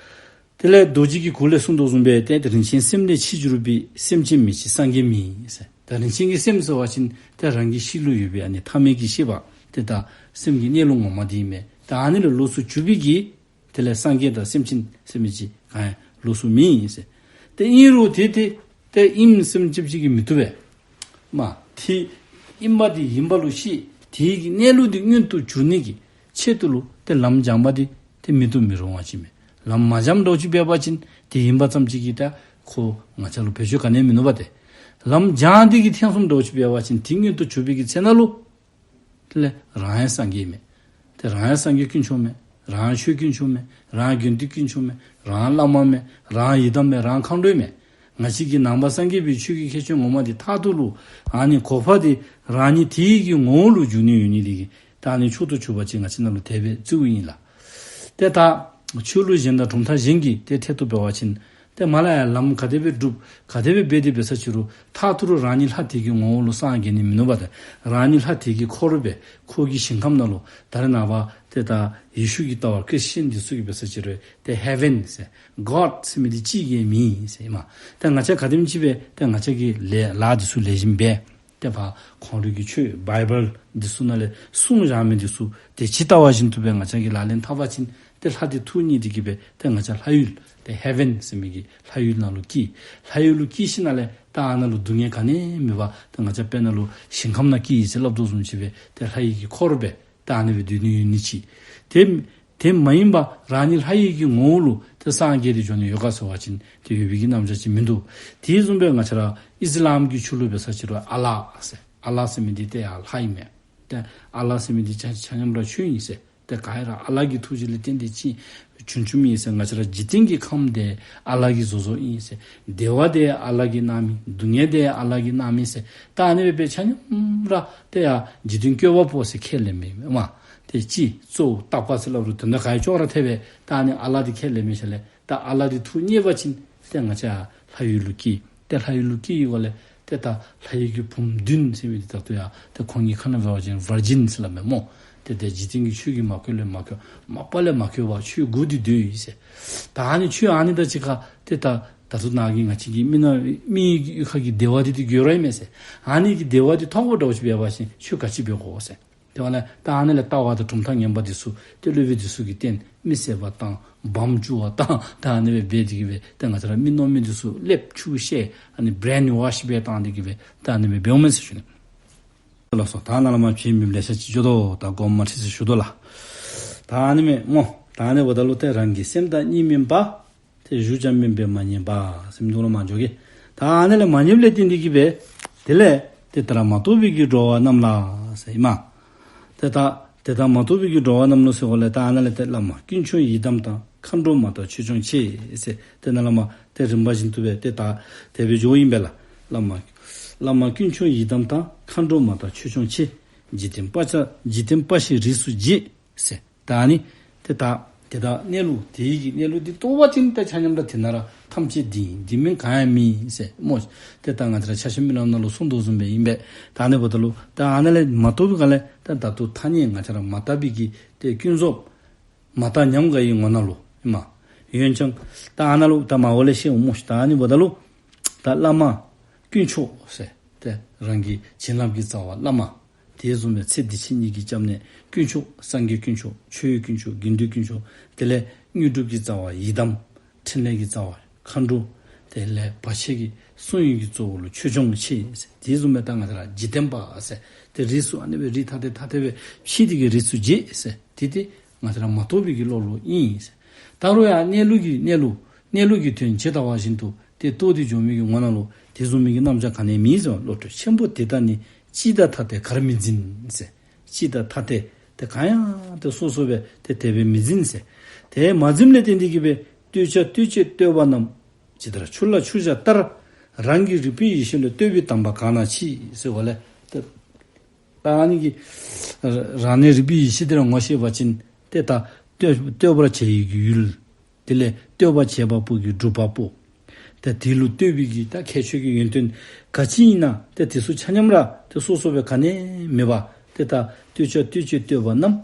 དེ་ལས་རྡོ་རྗེ་གི་གུར་ལས་གསུངས་དོ་བཟུམ་སྦེ་ཏེ་རིན་ཆེན་སེམས་ལས་ཕྱི་འགྱུར་བའི། སེམས་ཅན་མེད་ཅིང་སངས་རྒྱས་མེད་ཟེར། ད་རིན་ཆེན་གྱི་སེམས་ཟེར་བ་ཅིན་ཏེ་རང་གི་ཤེས་ལུགས་ཡོད་པའི་ཨ་ནི་ཐ་མལ་གྱི་ཤེས་པ་ཏེ་ད་སེམས་ཀྱི་གནས་ལུགས་ངོ་མ་དེ་ཨིན་མས། ད་ཨ་ནི་ལུ་ལོགས་སུ་གྱུར་པའི་གི་དེ་ལས་སངས་རྒྱས་དང་སེམས་ཅན་ཟེར་མི་ཅིག་ག་ཡང་ལོགས་སུ་མེད་ཟེར། ཏེ་ཨིན་རུང་ཏེ་ཏེ་ཏེ་ཨིནམ་སེམས་ཅན་ཅིག་གིས་མི་བཏུབ་པས། མ་ཏེ་ཨིན་པ་དེ་ཨིན་པ་ལུ་ཤེས། དེའི་གི་གནས་ལུགས་དེ་མངོན་དུ་གྱུར་ནི་གི་ཆེད་དུ་ལུ་ཏེ་ལམ་སྦྱངས་པ་དེ་ཏེ་མེད་དུ་མི་རུང་བ་ཅིག་མས། ལམ་མ་སྦྱངས་འདྲཝ་ཅིག་འབད་བ་ཅིན་དེ་ཨིན་པ་ཙམ་ཅིག་གིས་ད་ཁོ་ང་བཅས་ལུ་བེད་སྤྱོད་ག་ནི་ཡང་མིན་ནུག་པ་ཏེ། ལམ་སྦྱངས་དེ་གིས་ཐེ་ཚོམ་འདྲཝ་ཅིག་འབད་བ་ཅིན་དེ་མངོན་དུ་གྱུར་པའི་གི་ཚེ་ན་ལུ། དེ་ལས་རང་ཡང་སངས་རྒྱས་མས། ཏེ་རང་ཡང་སངས་རྒྱས་དཀོན་མཆོག་མས། རང་ཡང་ཆོས་དཀོན་མཆོག་མས། རང་ཡང་དགེ་འདུན་དཀོན་མཆོག་མས། རང་ཡང་བླ་མ་མས། རང་ཡང་ཡི་དམ་མས། རང་ཡང་མཁའ་འགྲོ་མས། ང་བཅས་ཀྱི་ནང་པ་སངས་རྒྱས་པའི་ཆོས་ཀྱི་ཁྱད་ཆོས་ངོ་མ་དེ་མཐར་ཐུག་ལུ་ཨ་ནི་གོ་འཕང་དེ་རང་ཉིད་དེའི་གི་ངོ་བོ་ལུ་འགྱུར་ནི་ཡོད་ནི་དེ་གིས་ད་ཨ་ནི་མཆོག་ཏུ་གྱུར་པ་ཅིག་ང་བཅས་ནང་ལུ་དེ་སྦེ་བརྩིཝ་ཨིན་ལགས། ཏེ་ད་ཆོས་ལུགས་གཞན་དང་གྲུབ་མཐའ་གཞན་གྱི་ཏེ་ཐད་དུ་འབད་བ་ཅིན་ཏེ་མ་ལ་ཡ་ལམ་ག་དེ་སྦེ་སྒྲུབ་ག་དེ་སྦེ་འབད་དེ་འབད་ས་ཅིག་རུང་མཐར་ཐུག་རུ་རང་ཉིད་ལྷ་དེ་གི་ངོ་བོ་ལུ་སངས་རྒྱས་ནི་མིན་ནུག་པ་ཏེ། རང་ཉིད་ལྷ་དེ་གི་འཁོར་སྦེ་ཁོ་གི་ཞིང་ཁམས་ནང་ལུ་ད་རེས་ནངས་པ་ཏེ་ད་ཡེ་ཤུ་གི་ལྟ་བ་ཁྲིས་ཅན་འདི་ཚུ་གིས་འབད་ས་ཅིག་རུང་ཏེ་ཧེ་ཝེན་ཟེར་གོཌ་ཟེར་མི་འདི་གཅིག་ཡང་མེད་ཟེར་ཨིན་མས། ཏེ་ང་བཅས་ག་དེམ་ཅིག་སྦེ་ཏེ་ང་བཅས་ཀྱིས་ལས་ལཱ་འདི་ཚུ་ལེགས་ཤོམ་འབད། ཏེ་ཕར་ཁོང་རའི་གི་ཆོས་བཱའི་བཱལ་འདི་ཚུ་ནང་ལས་གསུངས་བཞག་མི་འདི་ཚུ་ཏེ་ཇི་ལྟ་བ་བཞིན་དུ་སྦེ་ང་བཅས་ཀྱིས་ལག་ལེན་འཐབ་པ་ཅིན་ཏེ་ལྷ་འདི་ཐུགས་མཉེས་ཏེ་གིས་སྦེ་ཏེ་ང་བཅས་ལྷ་ཡུལ་ཏེ་ཧེ་ཝེན་ཟེར་མི་གི་ལྷ་ཡུལ་ནང་ལུ་སྐྱེས། ལྷ་ཡུལ་ལུ་སྐྱེས་ཞིནམ་ལས་ད་ཨ་ནཱ་ལུ་སྡུག་བསྔལ་ག་ནི་ཡང་མེད་པར་ཏེ་ང་བཅས་དཔེར་ན་ལུ་ཞིང་ཁམས་ནང་སྐྱེས་ཡི་ཟེར་སླབ་དོ་བཟུམ་ཅིག་སྦེ་ཏེ་ལྷ་ཡི་གི་འཁོར་སྦེ་ད་ཨ་ནི་སྦེ་སྡོད་ནི་ཡོད་ནི་ཅིག། ཏེ་དེ་མ་ཡིན་པ་རང་ཉིད་ལྷ་ཡི་གི་ངོ་བོ་ལུ་ཏེ་སངས་རྒྱས་ཏེ་འགྱོ་ནི་ཡོད་ག་ཟེར་བ་ཅིན་ཏེ་ཡོད་པའི་གི་རྣམ་གཞག་ཅིག་མིན་འདུག། དེ་བཟུམ་སྦེ་ང་བཅས་ར་ཨིས་ལམ་གྱི་ཆོས་ལུགས་འབད་ས་ཅིག་རུང་ཨ་ལཱ་ཟེར་ཨ་ལཱ་ཟེར་མི་འདི་ཏེ་ཡང་ལྷ་ཨིན་མས། ཏེ་ཨ་ལཱ་ཟེར་མི་འདི་ཆ་ཆ་མཉམ་ར་ཆོས་ཨིན་ཟེར། ཏེ་ག་ར་ཨ་ལཱ་གི་ཐུགས་རྗེ་ལས་བརྟེན་ཏེ་ཅིག་བྱུང་བྱུངམ་ཨིན་ཟེར། ང་བཅས་ར་འཇིག་རྟེན་གྱི་ཁམས་འདི་ཨ་ལཱ་གིས་བཟོ་བཟོཝ་ཨིན་ཟེར། བདེ་བ་འདི་ཨ་ལཱ་གིས་གནངམ་ཨིན། སྡུག་བསྔལ་འདི་ཨ་ལཱ་གིས་གནངམ་ཨིན་ཟེར། ད་ཨ་ནི་སྦེ་སྦེ་ཆ་མཉམ་ར་ཏེ་ཡང་འཇིག་རྟེན་བཀོད་པ་པོ་ཟེར་ཁས་ལེན་མི་མས། ཏེ་ཅིག་གཙོ་བོ་བརྟག་པ་ཟེར་སླབ་རུང་དོན་དག་ག་ཡོད་ཅོག་ར་འཐད་པས། ད་ཨ་ནི་ཨ་ལཱ་འདི་ཁས་ལེན་མི་ཤེས་ལས། ད་ཨ་ལཱ་འདི་ཐུགས་མཉེས་པ་ཅིན་ཏེ་ང་བཅས་ལྷ་ཡུལ་ལུ་སྐྱེས། ཏེ་ལྷ་ཡུལ་ལུ་སྐྱེས་ཡི་ག་ལས་ཏེ་ད་ལྷ་ཡི་གི་བུམོ་བདུན་ཟེར་མི་འདི་ད་ལྟོ་ཡང་ཏེ་ཁོང་གི་ཁ་ནང་འབད་བ་ཅིན་ཝར་ཇིན་ཟེར་སླབ་མས་སྨོ། ཏེ་ཏེ་འཇིག་རྟེན་གྱི་ཆོས་ཀྱིས་མ་གོས་ལས་མ་གོས། མ་པ་ལས་མ་གོས་པར་ཆོས་གོ་སྟེ་སྡོད་ཡི་ཟེར། ད་ཨ་ནི་ཆོས་ཨ་ནི་དང་གཅིག་ཁར་ཏེ་ད་ད་ལྟོ་ནཱ་གི་ང་བཅས་ཀྱི་མི་ནང་མི་གི་གཡུས་ཁ་གི་བདེ་བ་འདི་ཏེ་གོ་ར་ཨིན་མས་ཟེར། ཨ་ནི་གི་བདེ་བ་འདི་ཐོབ་དགོ་འདྲཝ་ཅིག་འབད་བ་ཅིན་ཆོས་ག་ཅི་འབད་དགོ་ཟེར། དེ་བ་ལས་ད་ཨ་ནི་ལས་ལྟ་བ་དང་གྲུབ་མཐའ་ངན་པ་འདི་ཚུ་ཏེ་སློབ་དཔོན་འདི་ཚུ་གིས་བསྟན་མི་བསད་པ་བཏང་། བམ་བཅུག་པ་བཏང་། ད་ཨ་ནི་སྦེ་འབད་དེ་གིས་སྦེ་ཏེ་ང་བཅས་ར་མི་མནོ་མི་འདི་ཚུ་ལེབ་ཆུ་བཤལ་ཨ་ནི་བེརེན་ཝོཤ་འབད་བཏང་སྟེ་གིས་སྦེ་ད་ཨ་ནི་སྦེ་འབདཝ་མས་ཟེར་ཞུ་ནི། ལགས་སོ། ད་ནཱ་ལས་མར་ཕྱེ་མི་ལེ་ཤ་ཅིག་འགྱོ་དོ། ད་དགོངསམ་མ་ཁྲེལ་ཟེར་ཞུ་དོ་ལགས། ད་ཨ་ནི་མས་སྨོ། ད་ཨ་ནི་འབདཝ་ད་ལུ་ཏེ་རང་གི་སེམས་དང་གཉིས་མིན་པ། ཏེ་ཞུ་ཅང་མིན་པས་མ་ཉན་པ་ཟེར་མི་འདི་ལུ་མ་འགྱོ་གེ། ད་ཨ་ནི་ལས་མ་ཉནམ་ལས་བརྟེན་ཏེ་གིས་སྦེ་དེ་ལས་ཏེ་ད་ར་མ་རྟོགས་པའི་གི་འགྲོ་བ་རྣམས་ལ་ཟེར་ཨིན་མས། ཏེ་ད་དེ་ལྟར་མ་རྟོགས་པའི་གི་འགྲོ་བ་རྣམས་ལ་ཟེརཝ་ལས་ད་ཨ་ནཱ་ལས་ཏེ་བླ་མ་ཀུན་མཆོག་ཡི་དམ་དང་། མཁའ་འགྲོ་མ་དག་ཆོས་སྐྱོང་ཆེ་ཟེར། ཏེ་ནཱ་ལས་མར་ཏེ་རིམ་པ་བཞིན་དུ་སྦེ་ཏེ་ད་དེ་སྦེ་འགྱོཝ་ཨིན་པས་ལགས། བླ་མ་བླ་མ་ཀུན་མཆོག་ཡི་དམ་དང་། མཁའ་འགྲོ་མ་དག་ཆོས་སྐྱོང་ཆེ། འཇིག་རྟེན་པ་ཆ་འཇིག་རྟེན་པ་ཞིག་རིས་སུ་བརྗིད་ཟེར། ད་ཨ་ནི་ཏེ་ད་དེ་དག་གནས་ལུགས་དེ་ཡི་གི་གནས་ལུགས་འདི་རྟོགས་པ་ཅིན་ཏེ་ཆ་མཉམ་ར་དེ་ནང་ར་ཐམས་ཅད་འདི་ཨིན། འདི་མིན་གང་ཡང་མེད་ཟེར་སྨོ། ཏེ་ད་ང་བཅས་ར་ཕྱག་ཆེན་སྨོན་ལམ་ནང་ལུ་གསུངས་དོ་བཟུམ་སྦེ་ཨིན་པས། ད་ཨ་ནི་འབདཝ་ད་ལུ་ད་ཨ་ནཱ་ལས་མ་རྟོགས་པའི་སྒང་ལས་ད་ད་ལྟོ་ཐ་སྙད་ང་བཅས་ར་མ་དག་པའི་གི་ཏེ་ཀུན་རྫོབ་མ་དག་ཉམས་དགའ་ཡི་ངོ་ནང་ལུ་ཨིན་མས། འོན་ཀྱང་ད་ཨ་ནཱ་ལུ་ད་མར་འོག་ལས་བཤད་འོང་སྨོ་ཤིག། ད་ཨ་ནི་འབདཝ་ད་ལུ་ད་བླ་མ་དཀོན་མཆོག་ཟེར་ཏེ་རང་གི་བྱིན་རླབས་ཀྱི་རྩ་བ་བླ་མ། དེ་བཟུམ་སྦེ་ཚེ་འདི་ཕྱི་གཉིས་ཀྱི་སྐྱབས་གནས་དཀོན་མཆོག། སངས་རྒྱས་དཀོན་མཆོག། ཆོས་དཀོན་མཆོག། དགེ་འདུན་དཀོན་མཆོག། དེ་ལས་དངོས་གྲུབ་ཀྱི་རྩ་བ་ཡི་དམ། ཕྲིན་ལས་ཀྱི་རྩ་བ་མཁའ་འགྲོ། དེ་ལས་བར་ཆད་ཀྱི་སྲུང་ཡོན་གྱི་གཙོ་བོ་ལུ་ཆོས་སྐྱོང་ཆེ་ཟེར། དེ་བཟུམ་སྦེ་ད་ང་བཅས་ར་འཇིག་རྟེན་པ་ཟེར་ཏེ་རིས་སུ་ཨ་ནི་སྦེ་རིས་ཐ་དད་ཐ་དད་སྦེ་ཕྱེ་སྟེ་གིས་རིས་སུ་བརྗེ་ཟེར། དེ་ཏེ་ང་བཅས་ར་མ་རྟོགས་པའི་གི་བློ་ལུ་ཨིན་ཟེར། ད་རུང་ཡང་གནས་ལུགས་ཀྱི་གནས་ལུགས་གནས་ལུགས་ཀྱི་དོན་ཇི་ལྟ་བ་བཞིན་དུ་ཏེ་རྟོགས་ཏེ་འགྱོ་མི་གི་ངོ་ནང་ལུ་དེ་བཟུམ་མའི་གི་རྣམ་གཞག་ག་ནི་མེད་ཟེར་བ། བློ་གྲོས་ཆེན་པོ་དེ་དག་ནི། སྤྱི་དང་ཐ་དད་གར་མི་འཛིན་ཟེར། སྤྱི་དང་ཐ་དད་ཏེ་གང་ཡང་ཏེ་སོ་སོ་སྦེ་ཏེ་དེ་སྦེ་མི་འཛིན་ཟེར། དེ་མ་འཛིནམ་ལས་བརྟེན་ཏེ་གིས་སྦེ་བསྟོད་བྱ་བསྟོད་བྱེད་བསྟོད་པ་རྣམས། ཇི་ལྟར་ཆུ་ལ་ཆུ་བཞག་ལྟར། རང་གི་རིག་པའི་ཡེ་ཤེས་ལས། བསྟོད་པའི་དམ་པ་གང་ན་མཆིས་ཟེར་བ་ལས་ཏེ་ད་ཨ་ནི་གི་རང་གནས་རིག་པའི་ཡེ་ཤེས་དེ་ར་ངོ་ཤེས་པ་ཅིན་ཏེ་ད་བསྟོད་བསྟོད་པར་བྱ་ཡི་གི་ཡུལ། དེ་ལས་བསྟོད་པ་བྱེད་པ་པོ་གི་སྒྲུབ་པ་པོ། ད་དེ་ལུ་བསྟོད་པའི་གི་ད་ཁྱད་ཆོས་ཀྱི་ཡོན་ཏན་ག་ཅི་ཨིན་ན་ཏེ་དེ་ཚུ་ཆ་མཉམ་ར་ཏེ་སོ་སོ་སྦེ་ག་ནི་མེད་པར་ཏེ་ད་བསྟོད་བྱ་བསྟོད་བྱེད་བསྟོད་པ་རྣམས།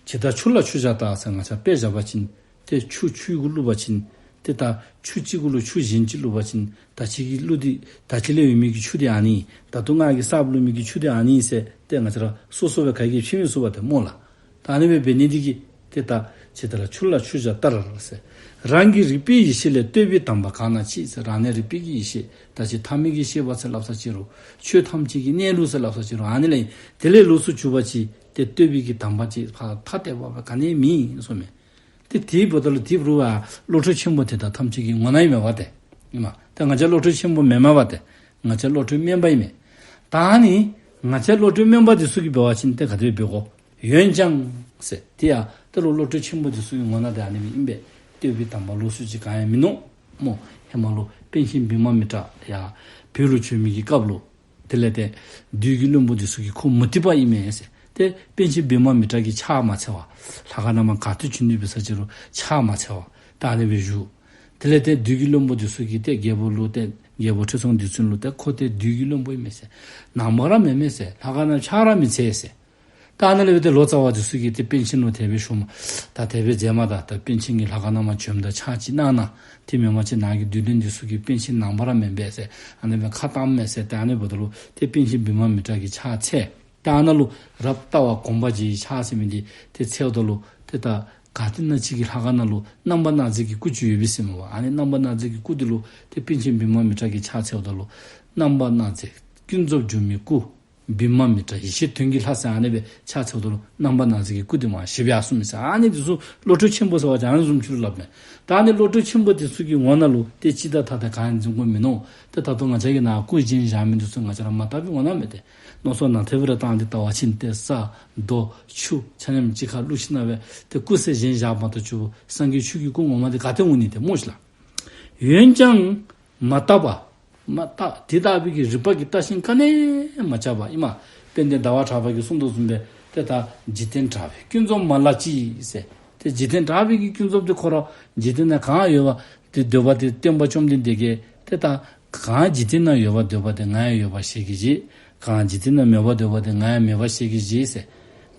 ཇི་ལྟར་ཆུ་ལ་ཆུ་བཞག་ལྟར་ཟེར་ང་བཅས་དཔེ་བཞག་པ་ཅིན་ཏེ་ཆུ་ཆུ་གུ་བླུག་པ་ཅིན་ཏེ་ད་ཆུ་གཅིག་གུ་ལུ་ཆུ་གཞན་ཅིག་བླུག་པ་ཅིན་ད་ཅི་གི་བླུག་སྟེ་ད་ཅི་ལས་ཡོད་མི་གི་ཆུ་དེ་ཨ་ནི་ཨིན། ད་ལྟོ་ང་གིས་གསརཔ་བླུག་མི་གི་ཆུ་དེ་ཨ་ནི་ཨིན་ཟེར་ཏེ་ང་བཅས་ར་སོ་སོ་སྦེ་ག་གིས་ཕྱེ་མི་ཚུགས་པ་ཏེ་སྨོ་ལགས། ད་ཨ་ནི་སྦེ་འབད་ནི་འདི་གིས་ཏེ་ད་ཇི་ལྟར་ཆུ་ལ་ཆུ་བཞག་ལྟར་ཟེར། རང་གི་རིག་པའི་ཡེ་ཤེས་ལས། བསྟོད་པའི་དམ་པ་གང་ན་མཆིས་ཟེར། རང་གནས་རིག་པའི་གི་ཡེ་ཤེས་ད་ཅི་ཐ་མལ་གྱི་ཤེས་པ་ཟེར་སླབ་ས་ཅིག་རུང་ཆོས་ཐམས་ཅད་ཀྱི་གནས་ལུགས་ཟེར་སླབ་ས་ཅིག་རུང་ཨ་ནི་ལས་དེ་ལས་ལོགས་སུ་གྱུར་པ་ཅིག་ཏེ་བསྟོད་པའི་གི་དམ་པ་ཅིག་ཕར་ཐ་དད་པ་སྦེ་ག་ནི་མེད་གསུངམ་མས། ཏེ་དེ་འབདཝ་ད་ལུ་དེ་འབདཝ་ད་བློ་གྲོས་ཆེན་པོ་དེ་དག་ཐམས་ཅད་ཀྱི་ངོ་ན་ཨིན་མས་པ་ཏེ། ཨིན་མས། ཏེ་ང་བཅས་བློ་གྲོས་ཆེན་པོ་མེན་མས་པ་ཏེ། ང་བཅས་བློ་གྲོས་དམན་པ་ཨིན་མས། ད་ཨ་ནི་ང་བཅས་བློ་གྲོས་དམན་པ་འདི་ཚུ་གིས་འབད་བ་ཅིན་ཏེ་ག་དེ་སྦེ་འབད་དགོ། འོན་ཀྱང་ཟེར་དེ་ཡང་ད་རུང་བློ་གྲོས་ཆེན་པོ་འདི་ཚུ་གི་ངོ་ན་ཏེ་ཨ་ནི་སྦེ་ཨིན་པས། བསྟོད་པའི་དམ་པ་ལོགས་སུ་ཅིག་གང་ཡང་མིན་ནུག་སྨོ། ཧེ་མ་ལུ་པཎ་ཆེན་བི་མ་མི་ཏྲ་ཡར་བོད་ལུ་བྱོན་མི་གི་སྐབས་ལུ་དེ་ལས་ཏེ་བདུད་ཀྱི་བློན་པོ་འདི་ཚུ་གིས་ཁོ་མུ་སྟེགས་པ་ཨིན་མས་ཟེར། ཏེ་པཎ་ཆེན་བི་མ་མི་ཏྲ་གིས་ཕྱག་མ་འཚལ་བར་ལྷ་ཁང་ནང་མར་ག་ཏེ་བྱོན་ནི་འབད་ས་ཅིག་རུང་ཕྱག་མ་འཚལ་བར་ད་ཨ་ནི་སྦེ་བཞུགས། དེ་ལས་ཏེ་བདུད་ཀྱི་བློན་པོ་འདི་ཚུ་གིས་ཏེ་རྒྱལ་པོ་ལུ་ཏེ་རྒྱལ་པོ་ཁྲི་སྲོང་ལྡེ་བཙན་ལུ་ཏེ་ཁོ་ཏེ་བདུད་ཀྱི་བློན་པོ་ཨིན་མས་ཟེར། ནང་པ་ར་མེན་མས་ཟེར། ལྷ་ཁང་ནང་ཕྱག་ར་མི་འཚལ་ཟེར། ད་ཨ་ནི་ལས་འབད་དེ་ལོ་ཙཱ་བ་འདི་ཚུ་གིས་ཏེ་པཎ་ཆེན་ལུ་དེ་སྦེ་ཞུཝ་མས། ད་དེ་སྦེ་མཛད་མ་ད། ད་པཎ་ཆེན་གྱིས་ལྷ་ཁང་ནང་མར་བྱོནམ་ད་ཕྱག་ཅིག་གནང་གནང་། དེ་མེན་པ་ཅིན་ནཱ་གི་བདུད་བློན་འདི་ཚུ་གིས་པཎ་ཆེན་ནང་པ་ར་མེན་པས་ཟེར་ཨ་ནི་སྦེ་ཁ་བཏངམ་མས་ཟེར། ད་ཨ་ནི་འབདཝ་ད་ལུ་ཏེ་པཎ་ཆེན་བི་མ་མི་ཏྲ་གིས་ཕྱག་འཚལ། ད་ཨ་ནཱ་ལུ་རབ་ལྟ་བ་སྒོམ་པ་བརྒྱད་ཀྱི་ཕྱག་ཟེར་མི་འདི་ཏེ་འཚལཝ་ད་ལུ་ཏེ་ད་ག་ཏེ་ན་ཅིག་གི་ལྷ་ཁང་ནང་ལུ་རྣམ་པར་སྣང་མཛད་ཀྱི་སྐུ་ཅིག་ཡོད་པས་ཟེར་མས་པ། ཨ་ནི་རྣམ་པར་སྣང་མཛད་ཀྱི་སྐུ་འདི་ལུ་ཏེ་པཎ་ཆེན་བི་མ་མི་ཏྲ་གིས་ཕྱག་འཚལཝ་ད་ལུ་རྣམ་པར་སྣང་མཛད་ཀུན་རྫོབ་སྒྱུ་མའི་སྐུ། བི་མ་མི་ཏྲ་ཡེ་ཤེས་དོན་གྱི་ལྷ་ཟེར་ཨ་ནི་སྦེ་ཕྱག་འཚལཝ་ད་ལུ་རྣམ་པར་སྣང་མཛད་ཀྱི་སྐུ་འདི་མར་ཞིག་སྦེ་ཡར་སོང་མས་ཟེར། ཨ་ནི་འདི་ཚུ་བློ་གྲོས་ཆེན་པོ་ཟེར་བ་ཅིན་ཨ་ནི་བཟུམ་ཅིག་ལུ་སླབ་མས། ད་ཨ་ནི་བློ་གྲོས་ཆེན་པོ་འདི་ཚུ་གི་ངོ་ནང་ལུ་ཏེ་སྤྱི་དང་ཐ་དད་གང་ཡང་འཛིན་དགོཔ་མིན་ནུག། ཏེ་ད་ལྟོ་ང་བཅས་ཀྱིས་ནཱ་སྐུ་བཞེངས་བཞག་མི་འདི་ཚུ་ང་བཅས་ར་མ་དག་པའི་ངོ་ན་མས་ཏེ། མནོ་བསམ་ནང་ཐེབས་རེ་བཏང་སྟེ་བལྟ་བ་ཅིན་ཏེ་ས་རྡོ་ཆུ་ཆ་མཉམ་གཅིག་ཁར་བླུགས་ཞིནམ་ལས་ཏེ་སྐུ་ཟེར་བཞེངས་བཞག་མ་གཏོགས་ཆུ་སངས་རྒྱས་ཆོས་ཀྱི་སྐུ་ངོ་མ་འདི་ག་ཏེ་འོང་ནི་ཏེ་སྨོ་ཤིག་ལགས། འོན་ཀྱང་མ་དག་པ་མ་དག་དེ་དག་པའི་གི་རིག་པ་གིས་བལྟ་ཞིནམ་ག་ནི་མ་ཁྱབ་པ་ཨིན་མས། དཔལ་ལྡན་ཟླ་བ་གྲགས་པ་གིས་གསུངས་དོ་བཟུམ་སྦེ་ཏེ་ད་འཇིག་རྟེན་གྲགས་པའི་ཀུན་རྫོབ་མ་ལགས་ཅི་ཟེར། ཏེ་འཇིག་རྟེན་གྲགས་པའི་གི་ཀུན་རྫོབ་འདི་ཁོ་ར་འཇིག་རྟེན་ནང་གང་ཡོད་པ་ཏེ་འདོད་པ་དེ་སྟོན་པ་བཅོམ་ལྡན་འདས་ཀྱིས་ཏེ་ད་གང་འཇིག་རྟེན་ན་ཡོད་པར་འདོད་པ་དེ་ང་ཡང་ཡོད་པར་ཞལ་གྱིས་བཞེས། གང་འཇིག་རྟེན་ན་མེད་པར་འདོད་པ་དེ་ང་ཡང་མེད་པར་ཞལ་གྱིས་བཞེས་ཟེར།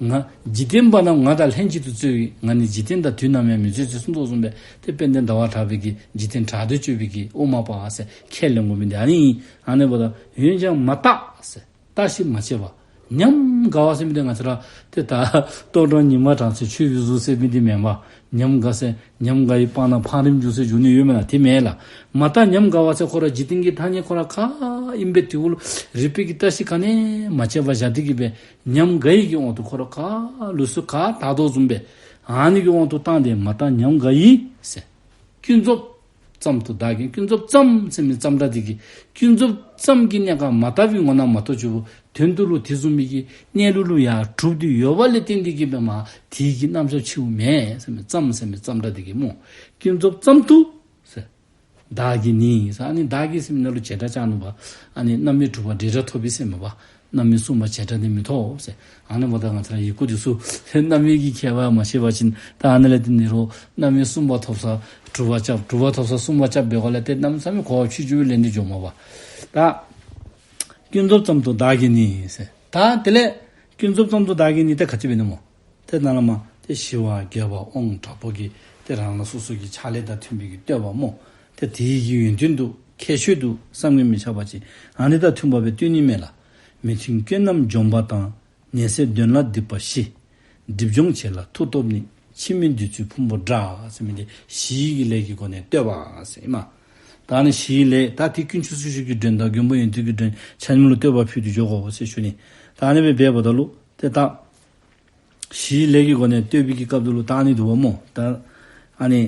ང་འཇིག་རྟེན་པ་རྣམས་ང་དང་ལྷན་ཅིག་ཏུ་རྩོད་པས། ང་ནི་འཇིག་རྟེན་དང་དུས་ནམ་ཡང་མི་རྩོད་ཅེས་གསུངས་དོ་བཟུམ་སྦེ་ཏེ་དཔལ་ལྡན་ཟླ་བ་གྲགས་པའི་གི་འཇིག་རྟེན་གྲགས་སྡེ་སྤྱོད་པའི་གི་དབུ་མ་པ་ཟེར་ཁས་ལེན་དགོ་མི་འདི་ཨ་ནི་ཨིན། ཨ་ནི་འབདཝ་ད་འོན་ཀྱང་མ་དག་ཟེར། བལྟ་ཞིང་མ་དཔྱད་པ། ཉམས་དགའ་བ་ཟེར་མི་འདི་ང་བཅས་ར་ཏེ་ད་ལྟོ་འགྲངས་ཉི་མ་གྲང་ཚེ་ཆོས་ཀྱི་གཟུགས་ཟེར་མི་འདི་མེན་པ། ཉམས་དགའ་ཟེར་ཉམས་དགའ་ཡི་སྤང་ན་འཕང་རིམ་འཇུག་ཟེར་འཇུག་ནི་ཡོད་མེན་ན། དེ་མེན་ལགས། མ་དག་ཉམས་དགའ་བ་ཟེར་ཁོ་ར་འཇིག་རྟེན་གྱི་ཐ་སྙད་ཁོ་ར་ག་ཨིན་པས། དེ་གུ་ལུ་རིག་པའི་གི་བརྟག་ཞིབ་ག་ནི་མ་བྱས་པར་བཞག་སྟེ་གི་སྦེ་ཉམས་དགའ་ཡི་གི་དབང་དུ་ཁོ་ར་ག་ལུགས་སྲོལ་ག་དར་དོ་བཟུམ་སྦེ་ཨ་ནི་གི་དབང་དུ་བཏང་སྟེ་མ་དག་ཉམས་དགའ་ཡི་ཟེར། ཀུན་རྫོབ་ཙམ་དུ་བདག་གིས། ཀུན་རྫོབ་ཙམ་ཟེར་མི་ཙམ་སྒྲ་འདི་གིས་ཀུན་རྫོབ་ཙམ་གྱི་གནས་སྐབས་མ་དག་པའི་ངོ་ན་མ་གཏོགས་ཆུ་བོ་དོན་དུ་ལུ་དེ་བཟུམ་མའི་གི་གནས་ལུགས་ལུ་ཡང་གྲུབ་སྟེ་ཡོད་པ་ལས་བརྟེན་ཏེ་གི་སྦེ་མ་དེ་གི་རྣམ་གཞག་ཕྱེཝ་མེན་ཟེར་མི་ཙམ་ཟེར་མི་ཙམ་སྒྲ་འདི་གིས་སྨོ། ཀུན་རྫོབ་ཙམ་དུ་ཟེར། བདག་གིས་ནི་ཟེར། ཨ་ནི་བདག་གིས་ཟེར་མི་ནང་ལུ་བྱེད་སྒྲ་བཅའ་ནུག་པ། ཨ་ནི་རྣམ་དབྱེ་གྲུབ་པ་འབྲེལ་སྒྲ་ཐོབ་པས་ཟེར་མས་པ། རྣམ་དབྱེ་གསུམ་པ་བྱེད་སྒྲ་ནི་མི་ཐོབ་ཟེར། ཨ་ནི་འབདཝ་ད་ང་བཅས་ར་ཡི་གུ་འདི་ཚུ་རྣམ་དབྱེ་གི་ཁྱད་པར་མ་ཤེས་པ་ཅིན་ད་ཨ་ནི་ལས་ཏེ་ནི་རོ་རྣམ་དབྱེ་གསུམ་པ་ཐོབ་ས་གྲུབ་པ་རྐྱབ། གྲུབ་པ་ཐོབ་ས་གསུམ་པ་རྐྱབ་པའི་སྒོ་ལས་ཏེ་གནམ་མེད་ས་མེད་གོ་བ་ཕྱི་འགྱུར་ལེན་ཏེ་འགྱོཝ་མས་པ། ད་ཀུན་རྫོབ་ཙམ་དུ་བདག་གིས་ནི་ཟེར། ད་དེ་ལས་ཀུན་རྫོབ་ཙམ་དུ་བདག་གིས་ནི་ཏེ་ག་ཅི་འབད་ནི་སྨོ། ཏེ་ནཱ་ལས་མར་ཏེ་ཞི་བ་རྒྱས་པ་དབང་དྲག་པོ་གི་ཏེ་རང་རང་སོ་སོ་གི་ཕྱག་ལེན་དང་མཐུན་པའི་གི་བསྟོད་པ་སྨོ། ཏེ་དེའི་གི་ཡོན་ཏན་དུ་ཁྱད་ཆོས་དུ་བསམ་གྱིས་མི་ཁྱབ་པ་ཅིག་ཨ་ནི་དང་མཐུན་པ་སྦེ་བསྟོད་ནི་མས་ལགས། མི་མཐུན་སྐྱོན་རྣམས་འཇོམས་པ་དང་། ནད་སེལ་གདོན་ལ་སྡིག་པ་ཞི། སྒྲིབ་སྦྱོང་བྱེད་ལ་མཐུ་སྟོབས་ནི། འཆི་མེད་བདུད་རྩིའི་ཕུང་པོ་འདྲ་ཟེར་མི་འདི་ཞི་བའི་གི་ལས་ཀྱི་སྒོ་ནས་བསྟོད་པ་ཟེར་ཨིན་མས། ད་ཨ་ནི་ཞི་བའི་ལས་ད་ཏེ་དཀོན་མཆོག་སྲི་ཞུ་གི་མགྲོན་དང་མགོན་པོ་ཡོན་ཏན་གྱི་མགྲོན་ཆ་མཉམ་ལུ་བསྟོད་པ་ཕུལ་ཏེ་འགྱོ་དགོ་ཟེར་ཞུ་ནི། ད་ཨ་ནི་སྦེ་འབདཝ་ད་ལུ་ཏེ་ད་ཞི་བའི་ལས་ཀྱི་སྒོ་ནས་བསྟོད་པའི་གི་སྐབས་དེ་ལུ་ད་ཨ་ནི་འདུག་པ་སྨོ། ད་ཨ་ནི་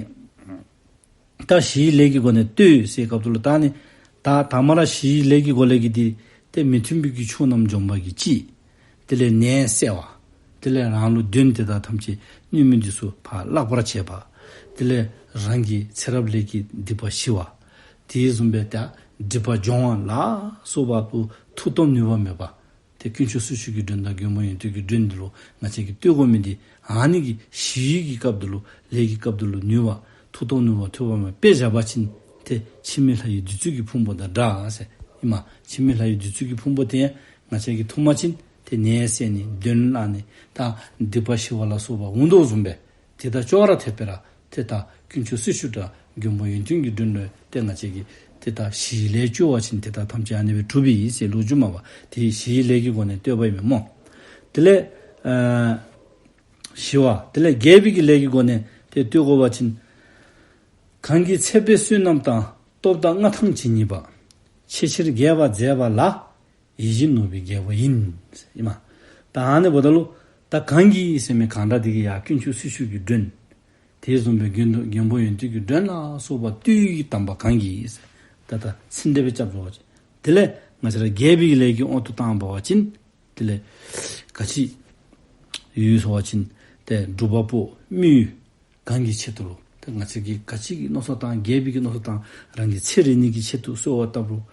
ད་ཞི་བའི་ལས་ཀྱི་སྒོ་ནས་བསྟོད་ཟེར་སྐབས་དེ་ལུ་ད་ཨ་ནི་ད་དང་པ་ར་ཞི་བའི་ལས་ཀྱི་སྒོ་ལས་ཀྱི་འདི་ཏེ་མི་མཐུན་པའི་གི་ཕྱོགས་རྣམས་འཇོམས་པ་གི་གཅིག། དེ་ལས་ནད་སེལ་བ། དེ་ལས་རང་ལུ་གདོན་དེ་དག་ཐམས་ཅད་གནོད་མི་འདི་ཚུ་ཕར་བརླག་པར་བྱེད་པ། དེ་ལས་རང་གི་ཚེ་རབས་ལས་ཀྱི་སྡིག་པ་ཞི་བ། དེ་བཟུམ་སྦེ་ད་སྒྲིབ་པ་སྦྱོང་བ་ལ་སོགས་པ་དུ་མཐུ་སྟོབས་ནུས་པ་མེད་པ། ཏེ་དཀོན་མཆོག་སྲི་ཞུ་གི་མགྲོན་དང་མགོན་པོ་ཡོན་ཏན་གྱི་མགྲོན་འདི་ལུ་ང་བཅས་ཀྱིས་བསྟོད་དགོ་མི་འདི་ཨ་ནི་གི་ཞི་བའི་གི་སྐབས་དེ་ལུ་ལས་ཀྱི་སྐབས་དེ་ལུ་ནུས་པ་མཐུ་སྟོབས་ནུས་པ་ཐོབ་པ་མས། དཔེ་བཞག་པ་ཅིན་ཏེ་འཆི་མེད་ལྷ་ཡི་བདུད་རྩི་གི་ཕུང་པོ་དང་འདྲ་ཟེར་ཨིན་མས། འཆི་མེད་ལྷ་ཡི་བདུད་རྩི་གི་ཕུང་པོ་དེ་ང་བཅས་ཀྱིས་འཐུང་པ་ཅིན་ཏེ་ནད་སེལ་ནི་གདོན་བརླག་ནི་ད་སྡིག་པ་ཞི་བ་ལ་སོགས་པ་འོང་དོ་བཟུམ་སྦེ་དེ་དང་ཅོག་ར་འཐདཔ་སྦེ་ར་ཏེ་ད་དཀོན་མཆོག་སྲི་ཞུ་དང་མགོན་པོ་ཡོན་ཏན་གྱི་མགྲོན་ལུ་ཏེ་ང་བཅས་ཀྱིས་ཏེ་ད་ཞི་བའི་ལས་བཅོལ་བ་ཅིན་དེ་དག་ཐམས་ཅད་ཨ་ནི་སྦེ་གྲུབ་པས་ཟེར་ལོ་རྒྱུས་མས་པ། དེ་ཞི་བའི་ལས་ཀྱི་སྒོ་ནས་བསྟོད་པ་ཨིན་མས་སྨོ། དེ་ལས་ཨ་ཞི་བ་དེ་ལས་རྒྱས་པའི་གི་ལས་ཀྱི་སྒོ་ནས་ཏེ་བསྟོད་དགོ་པ་ཅིན། གང་གིས་ཚེ་དཔལ་བསོད་ནམས་དང་། སྟོབས་དང་མངའ་ཐང་ཇི་སྙེད་པ། ཆེས་ཆེར་རྒྱས་པར་མཛད་པ་ལ། ཡིད་བཞིན་ནོར་བུའི་རྒྱལ་པོ་ཡིན། ཨིན་མས། ད་ཨ་ནི་འབདཝ་ད་ལུ་ད་གང་གིས་ཟེར་མི་གང་དག་དེ་གིས་ཡང་དཀོན་མཆོག་སྲི་ཞུ་གི་མགྲོན། དེ་བཟུམ་སྦེ་མགོན་དུ་མགོན་པོ་ཡོན་ཏན་གྱི་མགྲོན་ལ་སོགས་པ་བསྟོད་ཡུལ་གྱི་དམ་པ་གང་གིས་ཟེར། ད་ད་ཚིག་འགྲེལ་སྦེ་རྐྱབ་དགོ་པ་ཅིན། དེ་ལས་ང་བཅས་ར་རྒྱས་པའི་ལས་ཀྱི་དབང་དུ་བཏང་བ་ཅིན། དེ་ལས་ག་ཅི་ཡོད་ཟེར་བ་ཅིན་ཏེ་སྒྲུབ་པ་པོ་དམིགས་ཡུལ་གང་གི་ཆེད་དུ་ལུ་ཏེ་ང་བཅས་ཀྱིས་ག་ཅི་གི་མནོ་བསམ་བཏང་རྒྱས་པའི་གི་མནོ་བསམ་བཏང་རང་གི་ཚེ་རིང་ནི་གི་ཆེད་དུ་གསོལ་བ་བཏབ་རུང་